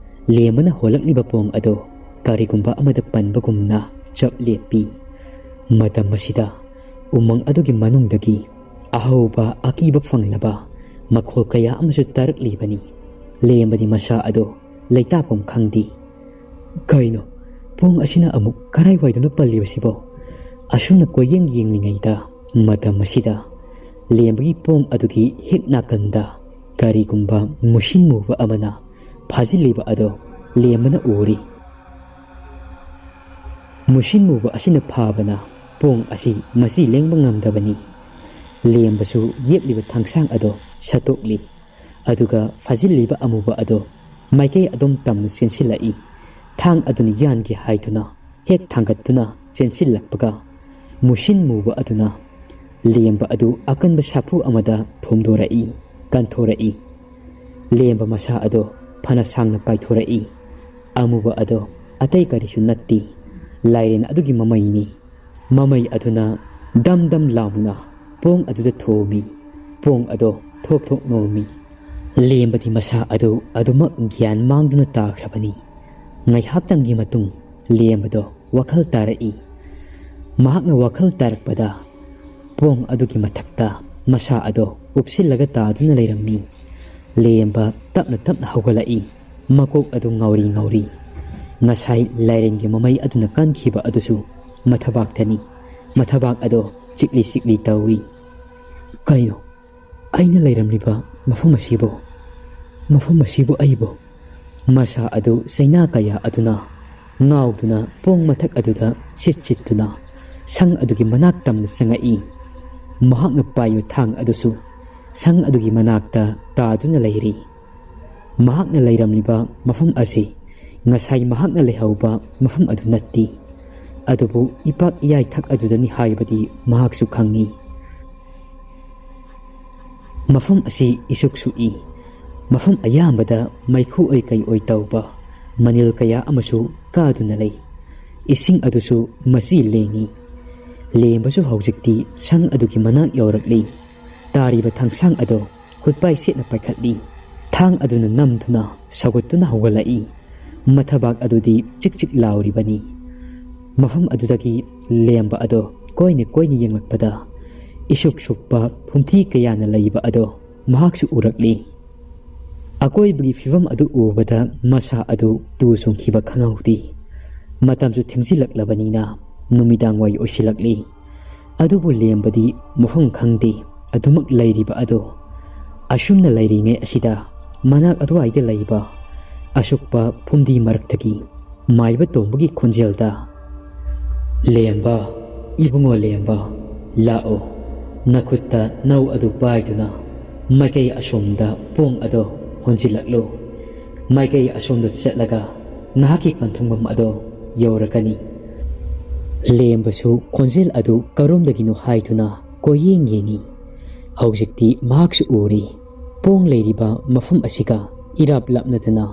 ꯂꯦꯝꯕꯅ ꯍꯣꯜꯂꯛꯂꯤꯕ ꯄꯣꯡ ꯑꯗꯨ ꯀꯔꯤꯒꯨꯝꯕ ꯑꯃꯗ ꯄꯟꯕꯒꯨꯝꯅ ꯆꯞ ꯂꯦꯞꯄꯤ꯫ ꯃꯇꯝ ꯑꯁꯤꯗ ꯎꯃꯪ ꯑꯗꯨꯒꯤ ꯃꯅꯨꯡꯗꯒꯤ ꯑꯍꯧꯕ ꯑꯀꯤꯕ ꯐꯪꯂꯕ ꯃꯈꯣꯜ ꯀꯌꯥ ꯑꯃꯁꯨ ꯇꯥꯔꯛꯂꯤꯕꯅꯤ꯫ ꯂꯦꯝꯕꯗꯤ ꯃꯁꯥ ꯑꯗꯨ ꯂꯩꯇꯥꯐꯝ ꯈꯪꯗꯦ꯫ "ꯀꯩꯅꯣ, ꯄꯣꯡ ꯑꯁꯤꯅ ꯑꯃꯨꯛ ꯀꯔꯥꯏꯋꯥꯏꯗꯅꯣ ꯄꯜꯂꯤꯕꯁꯤꯕꯣ?" ꯑꯁꯨꯝꯅ ꯀꯣꯏꯌꯦꯡ ꯌꯦꯡꯂꯤꯉꯩꯗ, ꯃꯇꯝ ꯑꯁꯤꯗ ꯂꯦꯝꯕꯒꯤ ꯄꯣꯡ ꯑꯗꯨꯒꯤ ꯍꯦꯛ ꯅꯥꯀꯟꯗ ꯀꯔꯤꯒꯨꯝꯕ ꯃꯨꯁꯤꯟ ꯃꯨꯕ ꯑꯃꯅ ꯐꯥꯖꯤꯜꯂꯤꯕ ꯑꯗꯣ ꯂꯦꯝꯕꯅ ꯎꯔꯤ꯫ ꯃꯨꯁꯤꯟ ꯃꯨꯕ ꯑꯁꯤꯅ ꯐꯥꯕꯅ ꯄꯣꯡ ꯑꯁꯤ ꯃꯆꯤ ꯂꯦꯡꯕ ꯉꯝꯗꯕꯅꯤ꯫ ꯂꯦꯝꯕꯁꯨ ꯌꯦꯞꯂꯤꯕ ꯊꯥꯡꯁꯥꯡ ꯑꯗꯣ ꯁꯠꯇꯣꯛꯂꯤ꯫ ꯑꯗꯨꯒ ꯐꯥꯖꯤꯜꯂꯤꯕ ꯑꯃꯨꯕ ꯑꯗꯣ ꯃꯥꯏꯀꯩ ꯑꯗꯨꯝ ꯇꯝꯅ ꯆꯦꯟꯁꯤꯜꯂꯛꯏ꯫ ꯊꯥꯡ ꯑꯗꯨꯅ ꯌꯥꯟꯒꯦ ꯍꯥꯏꯗꯨꯅ ꯍꯦꯛ ꯊꯥꯡꯒꯠꯇꯨꯅ ꯆꯦꯟꯁꯤꯜꯂꯛꯄꯒ, ꯃꯨꯁꯤꯟ ꯃꯨꯕ ꯑꯗꯨꯅ ꯂꯦꯝꯕ ꯑꯗꯨ ꯑꯀꯟꯕ ꯁꯥꯐꯨ ꯑꯃꯗ ꯊꯣꯝꯗꯣꯔꯛꯏ, ꯀꯟꯊꯣꯔꯛꯏ꯫ ꯂꯦꯝꯕ ꯃꯁꯥ ꯑꯗꯣ ꯐꯅ ꯁꯥꯡꯅ ꯄꯥꯏꯊꯣꯔꯛꯏ꯫ ꯑꯃꯨꯕ ꯑꯗꯣ ꯑꯇꯩ ꯀꯔꯤꯁꯨ ꯅꯠꯇꯦ, ꯂꯥꯏꯔꯦꯟ ꯑꯗꯨꯒꯤ ꯃꯃꯩꯅꯤ꯫ ꯃꯃꯩ ꯑꯗꯨꯅ ꯗꯝ ꯗꯝ ꯂꯥꯎꯅ ꯄꯣꯡ ꯑꯗꯨꯗ ꯊꯣꯝꯃꯤ꯫ ꯄꯣꯡ ꯑꯗꯣ ꯊꯣꯛ ꯊꯣꯛ ꯅꯣꯝꯃꯤ꯫ ꯂꯦꯝꯕꯗꯤ ꯃꯁꯥ ꯑꯗꯨ ꯑꯗꯨꯃꯛ ꯒ꯭ꯌꯥꯟ ꯃꯥꯡꯗꯨꯅ ꯇꯥꯈ꯭ꯔꯕꯅꯤ꯫ ꯉꯥꯏꯍꯥꯛꯇꯪꯒꯤ ꯃꯇꯨꯡ ꯂꯦꯝꯕꯗꯣ ꯋꯥꯈꯜ ꯇꯥꯔꯛꯏ꯫ ꯃꯍꯥꯛꯅ ꯋꯥꯈꯜ ꯇꯥꯔꯛꯄꯗ ꯄꯣꯡ ꯑꯗꯨꯒꯤ ꯃꯊꯛꯇ ꯃꯁꯥ ꯑꯗꯣ ꯎꯞꯁꯤꯜꯂꯒ ꯇꯥꯗꯨꯅ ꯂꯩꯔꯝꯃꯤ꯫ ꯂꯦꯝꯕ ꯇꯞꯅ ꯇꯞꯅ ꯍꯧꯒꯠꯂꯛꯏ꯫ ꯃꯀꯣꯛ ꯑꯗꯨ ꯉꯥꯎꯔꯤ ꯉꯥꯎꯔꯤ꯫ ꯉꯁꯥꯏ ꯂꯥꯏꯔꯦꯟꯒꯤ ꯃꯃꯩ ꯑꯗꯨꯅ ꯀꯟꯈꯤꯕ ꯑꯗꯨꯁꯨ ꯃꯊꯕꯥꯛꯇꯅꯤ꯫ ꯃꯊꯕꯥꯛ ꯑꯗꯣ ꯆꯤꯛꯂꯤ ꯆꯤꯛꯂꯤ ꯇꯧꯏ꯫ "ꯀꯩꯅꯣ? ꯑꯩꯅ ꯂꯩꯔꯝꯂꯤꯕ ꯃꯐꯝ ꯑꯁꯤꯕꯨ? ꯃꯐꯝ ꯑꯁꯤꯕꯨ ꯑꯩꯕꯨ?" ꯃꯁꯥ ꯑꯗꯨ ꯆꯩꯅꯥ ꯀꯌꯥ ꯑꯗꯨꯅ ꯉꯥꯎꯗꯨꯅ ꯄꯣꯡ ꯃꯊꯛ ꯑꯗꯨꯗ ꯁꯤꯠ ꯁꯤꯠꯇꯨꯅ ꯁꯪ ꯑꯗꯨꯒꯤ ꯃꯅꯥꯛ ꯇꯝꯅ ꯆꯪꯉꯛꯏ꯫ ꯃꯍꯥꯛꯅ ꯄꯥꯏꯕ ꯊꯥꯡ ꯑꯗꯨꯁꯨ ꯁꯪ ꯑꯗꯨꯒꯤ ꯃꯅꯥꯛꯇ ꯇꯥꯗꯨꯅ ꯂꯩꯔꯤ꯫ ꯃꯍꯥꯛꯅ ꯂꯩꯔꯝꯂꯤꯕ ꯃꯐꯝ ꯑꯁꯤ ꯉꯁꯥꯏ ꯃꯍꯥꯛꯅ ꯂꯩꯍꯧꯕ ꯃꯐꯝ ꯑꯗꯨ ꯅꯠꯇꯦ꯫ ꯑꯗꯨꯕꯨ ꯏꯄꯥꯛ ꯏꯌꯥꯏꯊꯛ ꯑꯗꯨꯗꯅꯤ ꯍꯥꯏꯕꯗꯤ ꯃꯍꯥꯛꯁꯨ ꯈꯪꯏ꯫ ꯃꯐꯝ ꯑꯁꯤ ꯏꯁꯨꯛ ꯁꯨꯛꯏ꯫ ꯃꯐꯝ ꯑꯌꯥꯝꯕꯗ ꯃꯩꯈꯨ ꯑꯣꯏ ꯀꯩ ꯑꯣꯏ ꯇꯧꯕ ꯃꯅꯤꯜ ꯀꯌꯥ ꯑꯃꯁꯨ ꯀꯥꯗꯨꯅ ꯂꯩ꯫ ꯏꯁꯤꯡ ꯑꯗꯨꯁꯨ ꯃꯆꯤ ꯂꯦꯡꯉꯤ꯫ ꯂꯦꯝꯕꯁꯨ ꯍꯧꯖꯤꯛꯇꯤ ꯁꯪ ꯑꯗꯨꯒꯤ ꯃꯅꯥꯛ ꯌꯧꯔꯛꯂꯤ꯫ ꯇꯥꯔꯤꯕ ꯊꯥꯡꯁꯥꯡ ꯑꯗꯣ ꯈꯨꯠꯄꯥꯏ ꯁꯦꯠꯅ ꯄꯥꯏꯈꯠꯂꯤ꯫ ꯊꯥꯡ ꯑꯗꯨꯅ ꯅꯝꯗꯨꯅ ꯁꯧꯒꯠꯇꯨꯅ ꯍꯧꯒꯠꯂꯛꯏ꯫ ꯃꯊꯕꯥꯛ ꯑꯗꯨꯗꯤ ꯆꯤꯛ ꯆꯤꯛ ꯂꯥꯎꯔꯤꯕꯅꯤ꯫ ꯃꯐꯝ ꯑꯗꯨꯗꯒꯤ ꯂꯦꯝꯕ ꯑꯗꯣ ꯀꯣꯏꯅ ꯀꯣꯏꯅ ꯌꯦꯡꯂꯛꯄꯗ ꯏꯁꯨꯛ ꯁꯨꯛꯄ ꯐꯨꯝꯗꯤ ꯀꯌꯥꯅ ꯂꯩꯕ ꯑꯗꯣ ꯃꯍꯥꯛꯁꯨ ꯎꯔꯛꯂꯤ꯫ ꯑꯀꯣꯏꯕꯒꯤ ꯐꯤꯕꯝ ꯑꯗꯨ ꯎꯕꯗ ꯃꯁꯥ ꯑꯗꯨ ꯇꯨ ꯆꯨꯡꯈꯤꯕ ꯈꯪꯍꯧꯗꯦ꯫ ꯃꯇꯝꯁꯨ ꯊꯦꯡꯖꯤꯜꯂꯛꯂꯕꯅꯤꯅ ꯅꯨꯃꯤꯗꯥꯡ ꯋꯥꯏ ꯑꯣꯏꯁꯤꯜꯂꯛꯂꯤ꯫ ꯑꯗꯨꯕꯨ ꯂꯦꯝꯕꯗꯤ ꯃꯐꯝ ꯈꯪꯗꯦ꯫ ꯑꯗꯨꯃꯛ ꯂꯩꯔꯤꯕ ꯑꯗꯣ ꯑꯁꯨꯝꯅ ꯂꯩꯔꯤꯉꯩ ꯑꯁꯤꯗ ꯃꯅꯥꯛ ꯑꯗꯨꯋꯥꯏꯗ ꯂꯩꯕ ꯑꯁꯨꯛꯄ ꯐꯨꯝꯗꯤ ꯃꯔꯛꯇꯒꯤ ꯃꯥꯏꯕ ꯇꯣꯝꯕꯒꯤ ꯈꯣꯟꯖꯦꯜꯗ, "ꯂꯦꯝꯕ, ꯏꯕꯨꯡꯉꯣ ꯂꯦꯝꯕ, ꯂꯥꯛꯑꯣ, ꯅꯈꯨꯠꯇ ꯅꯧ ꯑꯗꯨ ꯄꯥꯏꯗꯨꯅ ꯃꯥꯏꯀꯩ ꯑꯁꯣꯝꯗ ꯄꯣꯡ ꯑꯗꯣ ꯍꯣꯟꯖꯤꯜꯂꯛꯂꯨ꯫ ꯃꯥꯏꯀꯩ ꯑꯁꯣꯝꯗ ꯆꯠꯂꯒ ꯅꯍꯥꯛꯀꯤ ꯄꯟꯊꯨꯡꯐꯝ ꯑꯗꯣ ꯌꯧꯔꯒꯅꯤ꯫" ꯂꯦꯝꯕꯁꯨ ꯈꯣꯟꯖꯦꯜ ꯑꯗꯨ ꯀꯔꯣꯝꯗꯒꯤꯅꯣ ꯍꯥꯏꯗꯨꯅ ꯀꯣꯏꯌꯦꯡ ꯌꯦꯡꯉꯤ꯫ ꯍꯧꯖꯤꯛꯇꯤ ꯃꯍꯥꯛꯁꯨ ꯎꯔꯤ꯫ ꯄꯣꯡ ꯂꯩꯔꯤꯕ ꯃꯐꯝ ꯑꯁꯤꯒ ꯏꯔꯥꯞ ꯂꯥꯞꯅꯗꯅ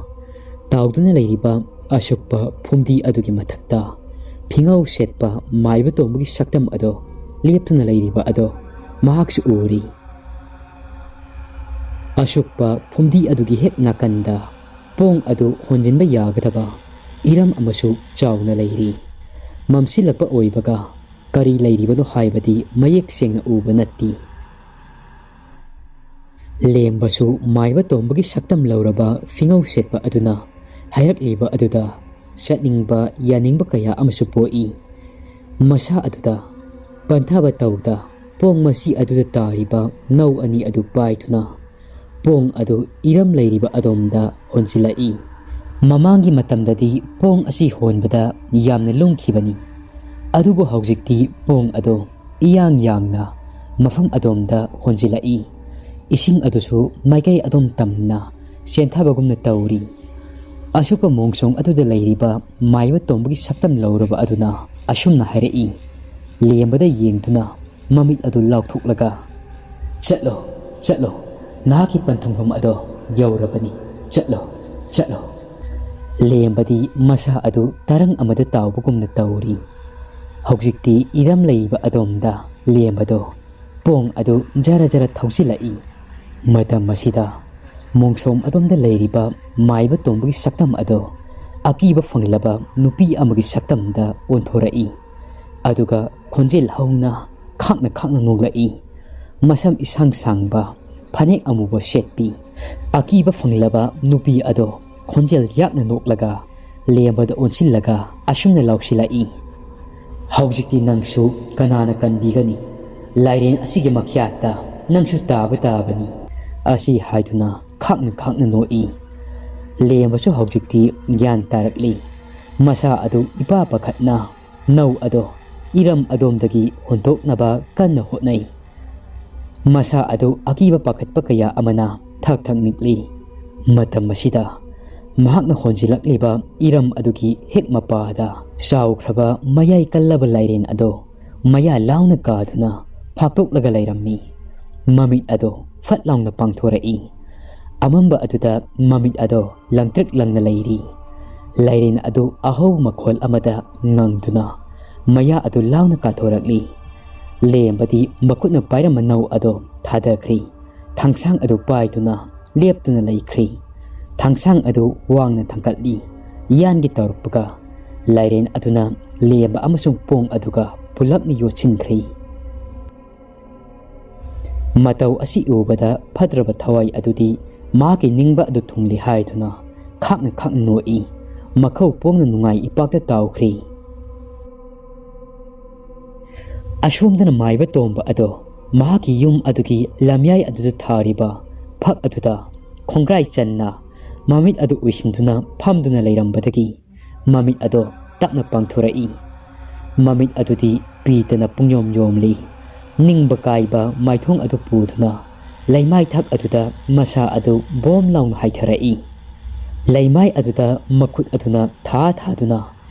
ꯇꯥꯎꯗꯨꯅ ꯂꯩꯔꯤꯕ ꯑꯁꯨꯛꯄ ꯐꯨꯝꯗꯤ ꯑꯗꯨꯒꯤ ꯃꯊꯛꯇ ꯐꯤꯉꯧ ꯁꯦꯠꯄ ꯃꯥꯏꯕ ꯇꯣꯝꯕꯒꯤ ꯁꯛꯇꯝ ꯑꯗꯣ ꯂꯦꯞꯇꯨꯅ ꯂꯩꯔꯤꯕ ꯑꯗꯣ ꯃꯍꯥꯛꯁꯨ ꯎꯔꯤ꯫ ꯑꯁꯨꯛꯄ ꯐꯨꯝꯗꯤ ꯑꯗꯨꯒꯤ ꯍꯦꯛ ꯅꯥꯀꯟꯗ ꯄꯣꯡ ꯑꯗꯨ ꯍꯣꯟꯖꯤꯟꯕ ꯌꯥꯒꯗꯕ ꯏꯔꯝ ꯑꯃꯁꯨ ꯆꯥꯎꯅ ꯂꯩꯔꯤ꯫ ꯃꯝꯁꯤꯜꯂꯛꯄ ꯑꯣꯏꯕꯒ ꯀꯔꯤ ꯂꯩꯔꯤꯕꯅꯣ ꯍꯥꯏꯕꯗꯤ ꯃꯌꯦꯛ ꯁꯦꯡꯅ ꯎꯕ ꯅꯠꯇꯦ꯫ ꯂꯦꯝꯕꯁꯨ ꯃꯥꯏꯕ ꯇꯣꯝꯕꯒꯤ ꯁꯛꯇꯝ ꯂꯧꯔꯕ ꯐꯤꯉꯧ ꯁꯦꯠꯄ ꯑꯗꯨꯅ ꯍꯥꯏꯔꯛꯂꯤꯕ ꯑꯗꯨꯗ ꯆꯠꯅꯤꯡꯕ ꯌꯥꯅꯤꯡꯕ ꯀꯌꯥ ꯑꯃꯁꯨ ꯄꯣꯛꯏ꯫ ꯃꯁꯥ ꯑꯗꯨꯗ ꯄꯟꯊꯕ ꯇꯧꯗ ꯄꯣꯡ ꯃꯆꯤ ꯑꯗꯨꯗ ꯇꯥꯔꯤꯕ ꯅꯧ ꯑꯅꯤ ꯑꯗꯨ ꯄꯥꯏꯗꯨꯅ ꯄꯣꯡ ꯑꯗꯨ ꯏꯔꯝ ꯂꯩꯔꯤꯕ ꯑꯗꯣꯝꯗ ꯍꯣꯟꯖꯤꯜꯂꯛꯏ꯫ ꯃꯃꯥꯡꯒꯤ ꯃꯇꯝꯗꯗꯤ ꯄꯣꯡ ꯑꯁꯤ ꯍꯣꯟꯕꯗ ꯌꯥꯝꯅ ꯂꯨꯝꯈꯤꯕꯅꯤ꯫ ꯑꯗꯨꯕꯨ ꯍꯧꯖꯤꯛꯇꯤ ꯄꯣꯡ ꯑꯗꯨ ꯏꯌꯥꯡ ꯌꯥꯡꯅ ꯃꯐꯝ ꯑꯗꯣꯝꯗ ꯍꯣꯟꯖꯤꯜꯂꯛꯏ꯫ ꯏꯁꯤꯡ ꯑꯗꯨꯁꯨ ꯃꯥꯏꯀꯩ ꯑꯗꯣꯝ ꯇꯝꯅ ꯆꯦꯟꯊꯕꯒꯨꯝꯅ ꯇꯧꯔꯤ꯫ ꯑꯁꯨꯛꯄ ꯃꯣꯡꯁꯣꯡ ꯑꯗꯨꯗ ꯂꯩꯔꯤꯕ ꯃꯥꯏꯕ ꯇꯣꯝꯕꯒꯤ ꯁꯛꯇꯝ ꯂꯧꯔꯕ ꯑꯗꯨꯅ ꯑꯁꯨꯝꯅ ꯍꯥꯏꯔꯛꯏ, ꯂꯦꯝꯕꯗ ꯌꯦꯡꯗꯨꯅ ꯃꯃꯤꯠ ꯑꯗꯨ ꯂꯥꯎꯊꯣꯛꯂꯒ, "ꯆꯠꯂꯣ, ꯆꯠꯂꯣ, ꯅꯍꯥꯛꯀꯤ ꯄꯟꯊꯨꯡꯐꯝ ꯑꯗꯣ ꯌꯧꯔꯕꯅꯤ꯫ ꯆꯠꯂꯣ, ꯆꯠꯂꯣ꯫" ꯂꯦꯝꯕꯗꯤ ꯃꯁꯥ ꯑꯗꯨ ꯇꯔꯪ ꯑꯃꯗ ꯇꯥꯎꯕꯒꯨꯝꯅ ꯇꯧꯔꯤ꯫ ꯍꯧꯖꯤꯛꯇꯤ ꯏꯔꯝ ꯂꯩꯕ ꯑꯗꯣꯝꯗ ꯂꯦꯝꯕꯗꯣ ꯄꯣꯡ ꯑꯗꯨ ꯖꯔ ꯖꯔ ꯊꯧꯖꯤꯜꯂꯛꯏ꯫ ꯃꯇꯝ ꯑꯁꯤꯗ ꯃꯣꯡꯁꯣꯝ ꯑꯗꯣꯝꯗ ꯂꯩꯔꯤꯕ ꯃꯥꯏꯕ ꯇꯣꯝꯕꯒꯤ ꯁꯛꯇꯝ ꯑꯗꯣ ꯑꯀꯤꯕ ꯐꯪꯂꯕ ꯅꯨꯄꯤ ꯑꯃꯒꯤ ꯁꯛꯇꯝꯗ ꯑꯣꯟꯊꯣꯔꯛꯏ꯫ ꯑꯗꯨꯒ ꯈꯣꯟꯖꯦꯜ ꯍꯧꯅ ꯈꯥꯛꯅ ꯈꯥꯛꯅ ꯅꯣꯛꯂꯛꯏ꯫ ꯃꯁꯝ ꯏꯁꯥꯡ ꯁꯥꯡꯕ, ꯐꯅꯦꯛ ꯑꯃꯨꯕ ꯁꯦꯠꯄꯤ, ꯑꯀꯤꯕ ꯐꯪꯂꯕ ꯅꯨꯄꯤ ꯑꯗꯣ ꯈꯣꯟꯖꯦꯜ ꯌꯥꯛꯅ ꯅꯣꯛꯂꯒ ꯂꯦꯝꯕꯗ ꯑꯣꯟꯁꯤꯜꯂꯒ ꯑꯁꯨꯝꯅ ꯂꯥꯎꯁꯤꯜꯂꯛꯏ, "ꯍꯧꯖꯤꯛꯇꯤ ꯅꯪꯁꯨ ꯀꯅꯥꯅ ꯀꯟꯕꯤꯒꯅꯤ? ꯂꯥꯏꯔꯦꯟ ꯑꯁꯤꯒꯤ ꯃꯈ꯭ꯌꯥꯠꯇ ꯅꯪꯁꯨ ꯇꯥꯕ ꯇꯥꯕꯅꯤ"꯫ ꯑꯁꯤ ꯍꯥꯏꯗꯨꯅ ꯈꯥꯛꯅ ꯈꯥꯛꯅ ꯅꯣꯛꯏ꯫ ꯂꯦꯝꯕꯁꯨ ꯍꯧꯖꯤꯛꯇꯤ ꯒ꯭ꯌꯥꯟ ꯇꯥꯔꯛꯂꯤ꯫ ꯃꯁꯥ ꯑꯗꯨ ꯏꯄꯥ ꯄꯥꯈꯠꯅ ꯅꯧ ꯑꯗꯣ ꯏꯔꯝ ꯑꯗꯣꯝꯗꯒꯤ ꯍꯨꯟꯗꯣꯛꯅꯕ ꯀꯟꯅ ꯍꯣꯠꯅꯩ꯫ ꯃꯁꯥ ꯑꯗꯨ ꯑꯀꯤꯕ ꯄꯥꯈꯠꯄ ꯀꯌꯥ ꯑꯃꯅ ꯊꯛ ꯊꯛ ꯅꯤꯛꯂꯤ꯫ ꯃꯇꯝ ꯑꯁꯤꯗ ꯃꯍꯥꯛꯅ ꯍꯣꯟꯖꯤꯜꯂꯛꯂꯤꯕ ꯏꯔꯝ ꯑꯗꯨꯒꯤ ꯍꯦꯛ ꯃꯄꯥꯗ ꯆꯥꯎꯈ꯭ꯔꯕ ꯃꯌꯥꯏ ꯀꯜꯂꯕ ꯂꯥꯏꯔꯦꯟ ꯑꯗꯨ ꯃꯌꯥ ꯂꯥꯎꯅ ꯀꯥꯗꯨꯅ ꯐꯥꯛꯇꯣꯛꯂꯒ ꯂꯩꯔꯝꯃꯤ꯫ ꯃꯃꯤꯠ ꯑꯗꯨ ꯐꯠ ꯂꯥꯎꯅ ꯄꯥꯡꯊꯣꯔꯛꯏ꯫ ꯑꯃꯝꯕ ꯑꯗꯨꯗ ꯃꯃꯤꯠ ꯑꯗꯨ ꯂꯪꯇ꯭ꯔꯤꯛ ꯂꯪꯅ ꯂꯩꯔꯤ꯫ ꯂꯥꯏꯔꯦꯟ ꯑꯗꯨ ꯑꯍꯧꯕ ꯃꯈꯣꯜ ꯑꯃꯗ ꯉꯪꯗꯨꯅ ꯃꯌꯥ ꯑꯗꯨ ꯂꯥꯎꯅ ꯀꯥꯊꯣꯔꯛꯂꯤ꯫ ꯂꯦꯝꯕꯗꯤ ꯃꯈꯨꯠꯅ ꯄꯥꯏꯔꯝꯕ ꯅꯧ ꯑꯗꯨ ꯊꯥꯗꯈ꯭ꯔꯤ꯫ ꯊꯥꯡꯁꯥꯡ ꯑꯗꯨ ꯄꯥꯏꯗꯨꯅ ꯂꯦꯞꯇꯨꯅ ꯂꯩꯈ꯭ꯔꯤ꯫ ꯊꯥꯡꯁꯥꯡ ꯑꯗꯨ ꯋꯥꯡꯅ ꯊꯥꯡꯒꯠꯂꯤ꯫ ꯌꯥꯟꯒꯦ ꯇꯧꯔꯛꯄꯒ ꯂꯥꯏꯔꯦꯟ ꯑꯗꯨꯅ ꯂꯦꯝꯕ ꯑꯃꯁꯨꯡ ꯄꯣꯡ ꯑꯗꯨꯒ ꯄꯨꯂꯞꯅ ꯌꯣꯠꯁꯤꯟꯈ꯭ꯔꯤ꯫ ꯃꯇꯧ ꯑꯁꯤ ꯎꯕꯗ ꯐꯠꯇ꯭ꯔꯕ ꯊꯋꯥꯏ ꯑꯗꯨꯗꯤ ꯃꯍꯥꯛꯀꯤ ꯅꯤꯡꯕ ꯑꯗꯨ ꯊꯨꯡꯂꯦ ꯍꯥꯏꯗꯨꯅ ꯈꯥꯛꯅ ꯈꯥꯛꯅ ꯅꯣꯛꯏ꯫ ꯃꯈꯧ ꯄꯣꯡꯅ ꯅꯨꯡꯉꯥꯏ ꯏꯄꯥꯛꯇ ꯇꯥꯎꯈ꯭ꯔꯤ꯫ ꯑꯁꯣꯝꯗꯅ ꯃꯥꯏꯕ ꯇꯣꯝꯕ ꯑꯗꯣ ꯃꯍꯥꯛꯀꯤ ꯌꯨꯝ ꯑꯗꯨꯒꯤ ꯂꯝꯌꯥꯏ ꯑꯗꯨꯗ ꯊꯥꯔꯤꯕ ꯐꯛ ꯑꯗꯨꯗ ꯈꯣꯡꯒ꯭ꯔꯥꯏ ꯆꯟꯅ ꯃꯃꯤꯠ ꯑꯗꯨ ꯎꯏꯁꯤꯟꯗꯨꯅ ꯐꯝꯗꯨꯅ ꯂꯩꯔꯝꯕꯗꯒꯤ ꯃꯃꯤꯠ ꯑꯗꯣ ꯇꯞꯅ ꯄꯥꯡꯊꯣꯔꯛꯏ꯫ ꯃꯃꯤꯠ ꯑꯗꯨꯗꯤ ꯄꯤꯗꯅ ꯄꯨꯡꯌꯣꯝ ꯌꯣꯝꯂꯤ꯫ ꯅꯤꯡꯕ ꯀꯥꯏꯕ ꯃꯥꯏꯊꯣꯡ ꯑꯗꯨ ꯄꯨꯗꯨꯅ ꯂꯩꯃꯥꯏꯊꯛ ꯑꯗꯨꯗ ꯃꯁꯥ ꯑꯗꯨ ꯕꯣꯝ ꯂꯥꯎꯅ ꯍꯥꯏꯊꯔꯛꯏ꯫ ꯂꯩꯃꯥꯏ ꯑꯗꯨꯗ ꯃꯈꯨꯠ ꯑꯗꯨꯅ ꯊꯥ ꯊꯥꯗꯨꯅ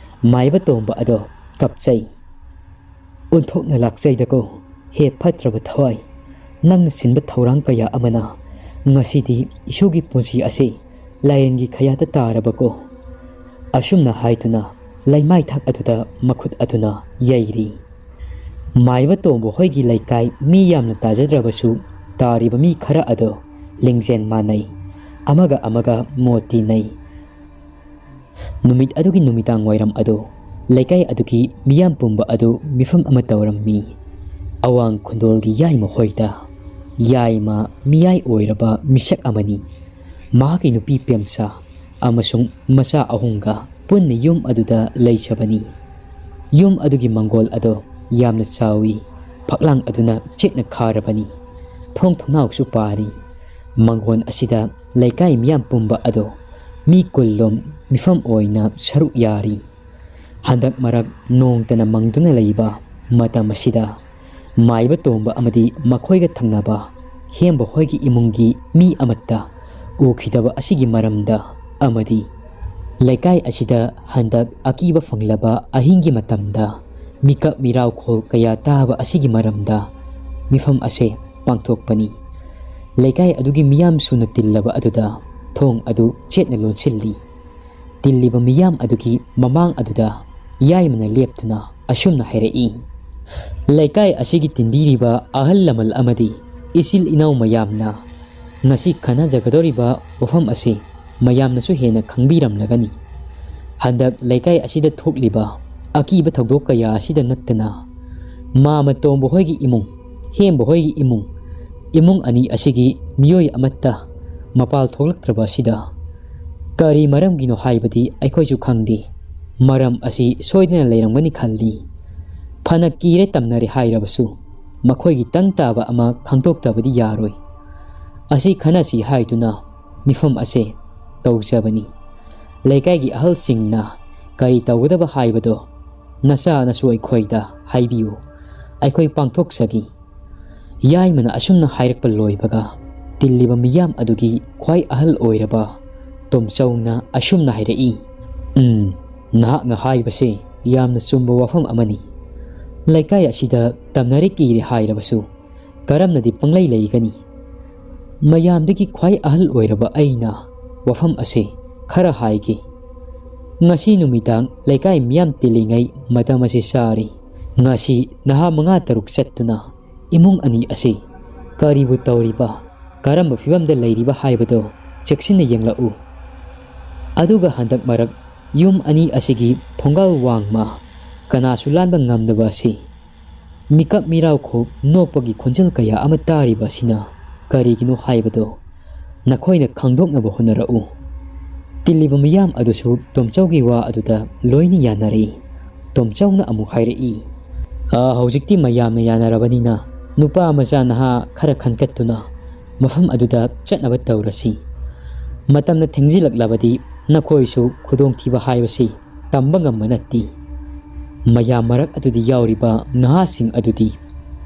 ꯃꯥꯏꯕ ꯇꯣꯝꯕ ꯑꯗꯣ ꯀꯞꯆꯩ꯫ "ꯑꯣꯟꯊꯣꯛꯅ ꯂꯥꯛꯆꯩꯗꯀꯣ, ꯍꯦ ꯐꯠꯇ꯭ꯔꯕ ꯊꯋꯥꯏ, ꯅꯪꯅ ꯁꯤꯟꯕ ꯊꯧꯔꯥꯡ ꯀꯌꯥ ꯑꯃꯅ ꯉꯁꯤꯗꯤ ꯏꯁꯨꯒꯤ ꯄꯨꯟꯁꯤ ꯑꯁꯤ ꯂꯥꯏꯔꯦꯟꯒꯤ ꯈꯌꯥꯠꯇ ꯇꯥꯔꯕꯀꯣ꯫ ꯑꯁꯨꯝꯅ ꯍꯥꯏꯗꯨꯅ ꯂꯩꯃꯥꯏꯊꯛ ꯑꯗꯨꯗ ꯃꯈꯨꯠ ꯑꯗꯨꯅ ꯌꯩꯔꯤ꯫ ꯃꯥꯏꯕ ꯇꯣꯝꯕ ꯍꯣꯏꯒꯤ ꯂꯩꯀꯥꯏ ꯃꯤ ꯌꯥꯝꯅ ꯇꯥꯖꯗ꯭ꯔꯕꯁꯨ, ꯇꯥꯔꯤꯕ ꯃꯤ ꯈꯔ ꯑꯗꯨ ꯂꯤꯡꯖꯦꯜ ꯃꯥꯟꯅꯩ, ꯑꯃꯒ ꯑꯃꯒ ꯃꯣꯠ ꯇꯤꯟꯅꯩ꯫ ꯅꯨꯃꯤꯠ ꯑꯗꯨꯒꯤ ꯅꯨꯃꯤꯗꯥꯡ ꯋꯥꯏꯔꯝ ꯑꯗꯨ ꯂꯩꯀꯥꯏ ꯑꯗꯨꯒꯤ ꯃꯤꯌꯥꯝ ꯄꯨꯝꯕ ꯑꯗꯨ ꯃꯤꯐꯝ ꯑꯃ ꯇꯧꯔꯝꯃꯤ꯫ ꯑꯋꯥꯡ ꯈꯨꯟꯗꯣꯜꯒꯤ ꯌꯥꯏꯃ ꯍꯣꯏꯗ꯫ ꯌꯥꯏꯃ ꯃꯤꯌꯥꯏ ꯑꯣꯏꯔꯕ ꯃꯤꯁꯛ ꯑꯃꯅꯤ꯫ ꯃꯍꯥꯛꯀꯤ ꯅꯨꯄꯤ ꯄꯦꯝꯁꯥ ꯑꯃꯁꯨꯡ ꯃꯆꯥ ꯑꯍꯨꯝꯒ ꯄꯨꯟꯅ ꯌꯨꯝ ꯑꯗꯨꯗ ꯂꯩꯖꯕꯅꯤ꯫ ꯌꯨꯝ ꯑꯗꯨꯒꯤ ꯃꯪꯒꯣꯜ ꯑꯗꯨ ꯌꯥꯝꯅ ꯆꯥꯎꯏ꯫ ꯐꯛꯂꯥꯡ ꯑꯗꯨꯅ ꯆꯦꯠꯅ ꯈꯥꯔꯕꯅꯤ꯫ ꯊꯣꯡ ꯊꯣꯡꯅꯥꯎꯁꯨ ꯄꯥꯔꯤ꯫ ꯃꯪꯒꯣꯜ ꯑꯁꯤꯗ ꯂꯩꯀꯥꯏ ꯃꯤꯌꯥꯝ ꯄꯨꯝꯕ ꯑꯗꯨ ꯃꯤ ꯀꯨꯟꯂꯣꯝ ꯃꯤꯐꯝ ꯑꯣꯏꯅ ꯁꯔꯨꯛ ꯌꯥꯔꯤ꯫ ꯍꯟꯗꯛ ꯃꯔꯛ ꯅꯣꯡꯇꯅ ꯃꯪꯗꯨꯅ ꯂꯩꯕ ꯃꯇꯝ ꯑꯁꯤꯗ, ꯃꯥꯏꯕ ꯇꯣꯝꯕ ꯑꯃꯗꯤ ꯃꯈꯣꯏꯒ ꯊꯪꯅꯕ ꯍꯦꯝꯕ ꯍꯣꯏꯒꯤ ꯏꯃꯨꯡꯒꯤ ꯃꯤ ꯑꯃꯠꯇ ꯎꯈꯤꯗꯕ ꯑꯁꯤꯒꯤ ꯃꯔꯝꯗ ꯑꯃꯗꯤ ꯂꯩꯀꯥꯏ ꯑꯁꯤꯗ ꯍꯟꯗꯛ ꯑꯀꯤꯕ ꯐꯪꯂꯕ ꯑꯍꯤꯡꯒꯤ ꯃꯇꯝꯗ ꯃꯤꯀꯞ ꯃꯤꯔꯥꯎꯈꯣꯜ ꯀꯌꯥ ꯇꯥꯕ ꯑꯁꯤꯒꯤ ꯃꯔꯝꯗ ꯃꯤꯐꯝ ꯑꯁꯦ ꯄꯥꯡꯊꯣꯛꯄꯅꯤ꯫ ꯂꯩꯀꯥꯏ ꯑꯗꯨꯒꯤ ꯃꯤꯌꯥꯝ ꯁꯨꯅ ꯇꯤꯜꯂꯕ ꯑꯗꯨꯗ ꯊꯣꯡ ꯑꯗꯨ ꯆꯦꯠꯅ ꯂꯣꯟꯁꯤꯜꯂꯤ꯫ ꯇꯤꯜꯂꯤꯕ ꯃꯤꯌꯥꯝ ꯑꯗꯨꯒꯤ ꯃꯃꯥꯡ ꯑꯗꯨꯗ ꯌꯥꯏꯃꯅ ꯂꯦꯞꯇꯨꯅ ꯑꯁꯨꯝꯅ ꯍꯥꯏꯔꯛꯏ, "ꯂꯩꯀꯥꯏ ꯑꯁꯤꯒꯤ ꯇꯤꯟꯕꯤꯔꯤꯕ ꯑꯍꯜ ꯂꯃꯟ ꯑꯃꯗꯤ ꯏꯆꯤꯜ ꯏꯅꯥꯎ ꯃꯌꯥꯝꯅ ꯉꯁꯤ ꯈꯟꯅꯖꯒꯗꯧꯔꯤꯕ ꯋꯥꯐꯝ ꯑꯁꯤ ꯃꯌꯥꯝꯅꯁꯨ ꯍꯦꯟꯅ ꯈꯪꯕꯤꯔꯝꯂꯒꯅꯤ꯫ ꯍꯟꯗꯛ ꯂꯩꯀꯥꯏ ꯑꯁꯤꯗ ꯊꯣꯛꯂꯤꯕ ꯑꯀꯤꯕ ꯊꯧꯗꯣꯛ ꯀꯌꯥ ꯑꯁꯤꯗ ꯅꯠꯇꯅ, ꯃꯥꯃ ꯇꯣꯝꯕ ꯍꯣꯏꯒꯤ ꯏꯃꯨꯡ, ꯍꯦꯝꯕ ꯍꯣꯏꯒꯤ ꯏꯃꯨꯡ, ꯏꯃꯨꯡ ꯑꯅꯤ ꯑꯁꯤꯒꯤ ꯃꯤꯑꯣꯏ ꯑꯃꯠꯇ ꯃꯄꯥꯜ ꯊꯣꯛꯂꯛꯇ꯭ꯔꯕ ꯑꯁꯤꯗ ꯀꯔꯤ ꯃꯔꯝꯒꯤꯅꯣ ꯍꯥꯏꯕꯗꯤ ꯑꯩꯈꯣꯏꯁꯨ ꯈꯪꯗꯦ꯫ ꯃꯔꯝ ꯑꯁꯤ ꯁꯣꯏꯗꯅ ꯂꯩꯔꯝꯒꯅꯤ ꯈꯜꯂꯤ꯫ ꯐꯅ ꯀꯤꯔꯦ ꯇꯝꯅꯔꯦ ꯍꯥꯏꯔꯕꯁꯨ, ꯃꯈꯣꯏꯒꯤ ꯇꯪ ꯇꯥꯕ ꯑꯃ ꯈꯪꯗꯣꯛꯇꯕꯗꯤ ꯌꯥꯔꯣꯏ꯫ ꯑꯁꯤ ꯈꯟꯅꯁꯤ ꯍꯥꯏꯗꯨꯅ ꯃꯤꯐꯝ ꯑꯁꯦ ꯇꯧꯖꯕꯅꯤ꯫ ꯂꯩꯀꯥꯏꯒꯤ ꯑꯍꯜꯁꯤꯡꯅ ꯀꯔꯤ ꯇꯧꯒꯗꯕ ꯍꯥꯏꯕꯗꯣ ꯅꯆꯥ ꯅꯁꯨ ꯑꯩꯈꯣꯏꯗ ꯍꯥꯏꯕꯤꯌꯨ, ꯑꯩꯈꯣꯏ ꯄꯥꯡꯊꯣꯛꯆꯒꯦ꯫" ꯌꯥꯏꯃꯅ ꯑꯁꯨꯝꯅ ꯍꯥꯏꯔꯛꯄ ꯂꯣꯏꯕꯒ, ꯇꯤꯜꯂꯤꯕ ꯃꯤꯌꯥꯝ ꯑꯗꯨꯒꯤ ꯈ꯭ꯋꯥꯏ ꯑꯍꯜ ꯑꯣꯏꯔꯕ ꯇꯣꯝꯆꯧꯅ ꯑꯁꯨꯝꯅ ꯍꯥꯏꯔꯛꯏ, "ꯎꯝ, ꯅꯍꯥꯛꯅ ꯍꯥꯏꯕꯁꯦ ꯌꯥꯝꯅ ꯆꯨꯝꯕ ꯋꯥꯐꯝ ꯑꯃꯅꯤ꯫ ꯂꯩꯀꯥꯏ ꯑꯁꯤꯗ ꯇꯝꯅꯔꯦ ꯀꯤꯔꯦ ꯍꯥꯏꯔꯕꯁꯨ ꯀꯔꯝꯅꯗꯤ ꯄꯪꯂꯩ ꯂꯩꯒꯅꯤ? ꯃꯌꯥꯝꯗꯒꯤ ꯈ꯭ꯋꯥꯏ ꯑꯍꯜ ꯑꯣꯏꯔꯕ ꯑꯩꯅ ꯋꯥꯐꯝ ꯑꯁꯦ ꯈꯔ ꯍꯥꯏꯒꯦ꯫ ꯉꯁꯤ ꯅꯨꯃꯤꯗꯥꯡ ꯂꯩꯀꯥꯏ ꯃꯤꯌꯥꯝ ꯇꯤꯜꯂꯤꯉꯩ ꯃꯇꯝ ꯑꯁꯤ ꯆꯥꯔꯤ꯫ ꯉꯁꯤ ꯅꯍꯥ ꯃꯉꯥ ꯇꯔꯨꯛ ꯆꯠꯇꯨꯅ ꯏꯃꯨꯡ ꯑꯅꯤ ꯑꯁꯤ ꯀꯔꯤꯕꯨ ꯇꯧꯔꯤꯕ, ꯀꯔꯝꯕ ꯐꯤꯕꯝꯗ ꯂꯩꯔꯤꯕ ꯍꯥꯏꯕꯗꯨ ꯆꯦꯛꯁꯤꯟꯅ ꯌꯦꯡꯂꯛꯎ꯫ ꯑꯗꯨꯒ ꯍꯟꯗꯛ ꯃꯔꯛ ꯌꯨꯝ ꯑꯅꯤ ꯑꯁꯤꯒꯤ ꯊꯣꯡꯒꯥꯜ ꯋꯥꯡꯃ ꯀꯅꯥꯁꯨ ꯂꯥꯟꯕ ꯉꯝꯗꯕ ꯑꯁꯤ ꯃꯤꯀꯞ ꯃꯤꯔꯥꯎꯈꯣꯛ ꯅꯣꯛꯄꯒꯤ ꯈꯣꯟꯖꯦꯜ ꯀꯌꯥ ꯑꯃ ꯇꯥꯔꯤꯕ ꯑꯁꯤꯅ ꯀꯔꯤꯒꯤꯅꯣ ꯍꯥꯏꯕꯗꯨ ꯅꯈꯣꯏꯅ ꯈꯪꯗꯣꯛꯅꯕ ꯍꯣꯠꯅꯔꯛꯎ꯫ ꯇꯤꯜꯂꯤꯕ ꯃꯤꯌꯥꯝ ꯑꯗꯨꯁꯨ ꯇꯣꯝꯆꯧꯒꯤ ꯋꯥ ꯑꯗꯨꯗ ꯂꯣꯏꯅ ꯌꯥꯅꯔꯛꯏ꯫ ꯇꯣꯝꯆꯧꯅ ꯑꯃꯨꯛ ꯍꯥꯏꯔꯛꯏ, "ꯑ, ꯍꯧꯖꯤꯛꯇꯤ ꯃꯌꯥꯝꯅ ꯌꯥꯅꯔꯕꯅꯤꯅ ꯅꯨꯄꯥ ꯃꯆꯥ ꯅꯍꯥ ꯈꯔ ꯈꯟꯒꯠꯇꯨꯅ ꯃꯐꯝ ꯑꯗꯨꯗ ꯆꯠꯅꯕ ꯇꯧꯔꯁꯤ꯫ ꯃꯇꯝꯅ ꯊꯦꯡꯖꯤꯜꯂꯛꯂꯕꯗꯤ ꯅꯈꯣꯏꯁꯨ ꯈꯨꯗꯣꯡꯊꯤꯕ ꯍꯥꯏꯕꯁꯤ ꯇꯝꯕ ꯉꯝꯕ ꯅꯠꯇꯦ꯫ ꯃꯌꯥꯝ ꯃꯔꯛ ꯑꯗꯨꯗ ꯌꯥꯎꯔꯤꯕ ꯅꯍꯥꯁꯤꯡ ꯑꯗꯨꯗꯤ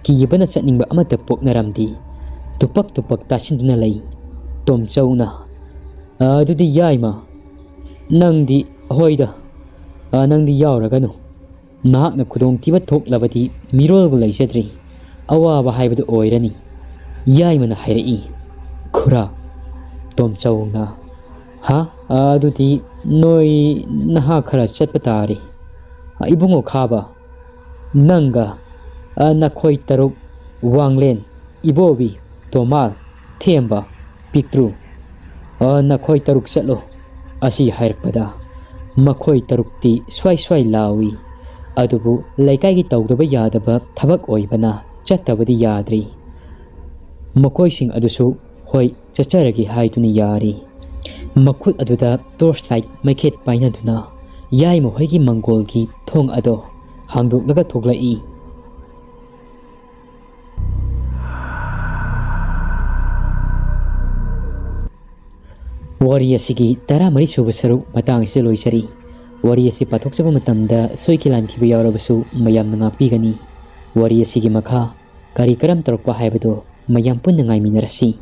ꯀꯤꯕꯅ ꯆꯠꯅꯤꯡꯕ ꯑꯃꯠꯇ ꯄꯣꯛꯅꯔꯝꯗꯦ꯫ ꯇꯨꯄꯛ ꯇꯨꯄꯛ ꯇꯥꯁꯤꯟꯗꯨꯅ ꯂꯩ꯫ ꯇꯣꯝꯆꯧꯅ, "ꯑꯗꯨꯗꯤ ꯌꯥꯏꯃ, ꯅꯪꯗꯤ, ꯍꯣꯏꯗ, ꯑ, ꯅꯪꯗꯤ ꯌꯥꯎꯔꯒꯅꯨ꯫ ꯅꯍꯥꯛꯅ ꯈꯨꯗꯣꯡꯊꯤꯕ ꯊꯣꯛꯂꯕꯗꯤ ꯃꯤꯔꯣꯜꯒ ꯂꯩꯖꯗ꯭ꯔꯤ꯫ ꯑꯋꯥꯕ ꯍꯥꯏꯕꯗꯨ ꯑꯣꯏꯔꯅꯤ," ꯌꯥꯏꯃꯅ ꯍꯥꯏꯔꯛꯏ꯫ "ꯈꯨꯔꯥ," ꯇꯣꯝꯆꯧꯅ, "ꯍꯥ? ꯑꯗꯨꯗꯤ ꯅꯣꯏ ꯅꯍꯥ ꯈꯔ ꯆꯠꯄ ꯇꯥꯔꯦ꯫ ꯏꯕꯨꯡꯉꯣ ꯈꯥꯕ, ꯅꯪꯒ, ꯑ, ꯅꯈꯣꯏ ꯇꯔꯨꯛ, ꯋꯥꯡꯂꯦꯟ, ꯏꯕꯣꯕꯤ, ꯇꯣꯃꯥꯜ, ꯊꯦꯝꯕ, ꯄꯤꯛꯇ꯭ꯔꯨ, ꯑ, ꯅꯈꯣꯏ ꯇꯔꯨꯛ ꯆꯠꯂꯣ," ꯑꯁꯤ ꯍꯥꯏꯔꯛꯄꯗ ꯃꯈꯣꯏ ꯇꯔꯨꯛꯇꯤ ꯁ꯭ꯋꯥꯏ ꯁ꯭ꯋꯥꯏ ꯂꯥꯎꯏ꯫ ꯑꯗꯨꯕꯨ ꯂꯩꯀꯥꯏꯒꯤ ꯇꯧꯗꯕ ꯌꯥꯗꯕ ꯊꯕꯛ ꯑꯣꯏꯕꯅ ꯆꯠꯇꯕꯗꯤ ꯌꯥꯗ꯭ꯔꯤ꯫ ꯃꯈꯣꯏꯁꯤꯡ ꯑꯗꯨꯁꯨ ꯍꯣꯏ ꯆꯠꯆꯔꯒꯦ ꯍꯥꯏꯗꯨꯅ ꯌꯥꯔꯤ꯫ ꯃꯈꯨꯠ ꯑꯗꯨꯗ torch light ꯃꯩꯈꯦꯠ ꯄꯥꯏꯅꯗꯨꯅ ꯌꯥꯏꯃ ꯍꯣꯏꯒꯤ ꯃꯪꯒꯣꯜꯒꯤ ꯊꯣꯡ ꯑꯗꯣ ꯍꯥꯡꯗꯣꯛꯂꯒ ꯊꯣꯛꯂꯛꯏ꯫ ꯋꯥꯔꯤ ꯑꯁꯤꯒꯤ ꯇꯔꯥꯃꯔꯤ ꯁꯨꯕ ꯁꯔꯨꯛ ꯃꯇꯥꯡ ꯑꯁꯤꯗ ꯂꯣꯏꯖꯔꯤ꯫ ꯋꯥꯔꯤ ꯑꯁꯤ ꯄꯥꯊꯣꯛꯆꯕ ꯃꯇꯝꯗ ꯁꯣꯏꯈꯤ ꯂꯥꯟꯈꯤꯕ ꯌꯥꯎꯔꯕꯁꯨ ꯃꯌꯥꯝꯅ ꯉꯥꯛꯄꯤꯒꯅꯤ꯫ ꯋꯥꯔꯤ ꯑꯁꯤꯒꯤ ꯃꯈꯥ ꯀꯔꯤ ꯀꯔꯝ ꯇꯧꯔꯛꯄ ꯍꯥꯏꯕꯗꯨ ꯃꯌꯥꯝ ꯄꯨꯟꯅ ꯉꯥꯏꯃꯤꯟꯅꯔꯁꯤ꯫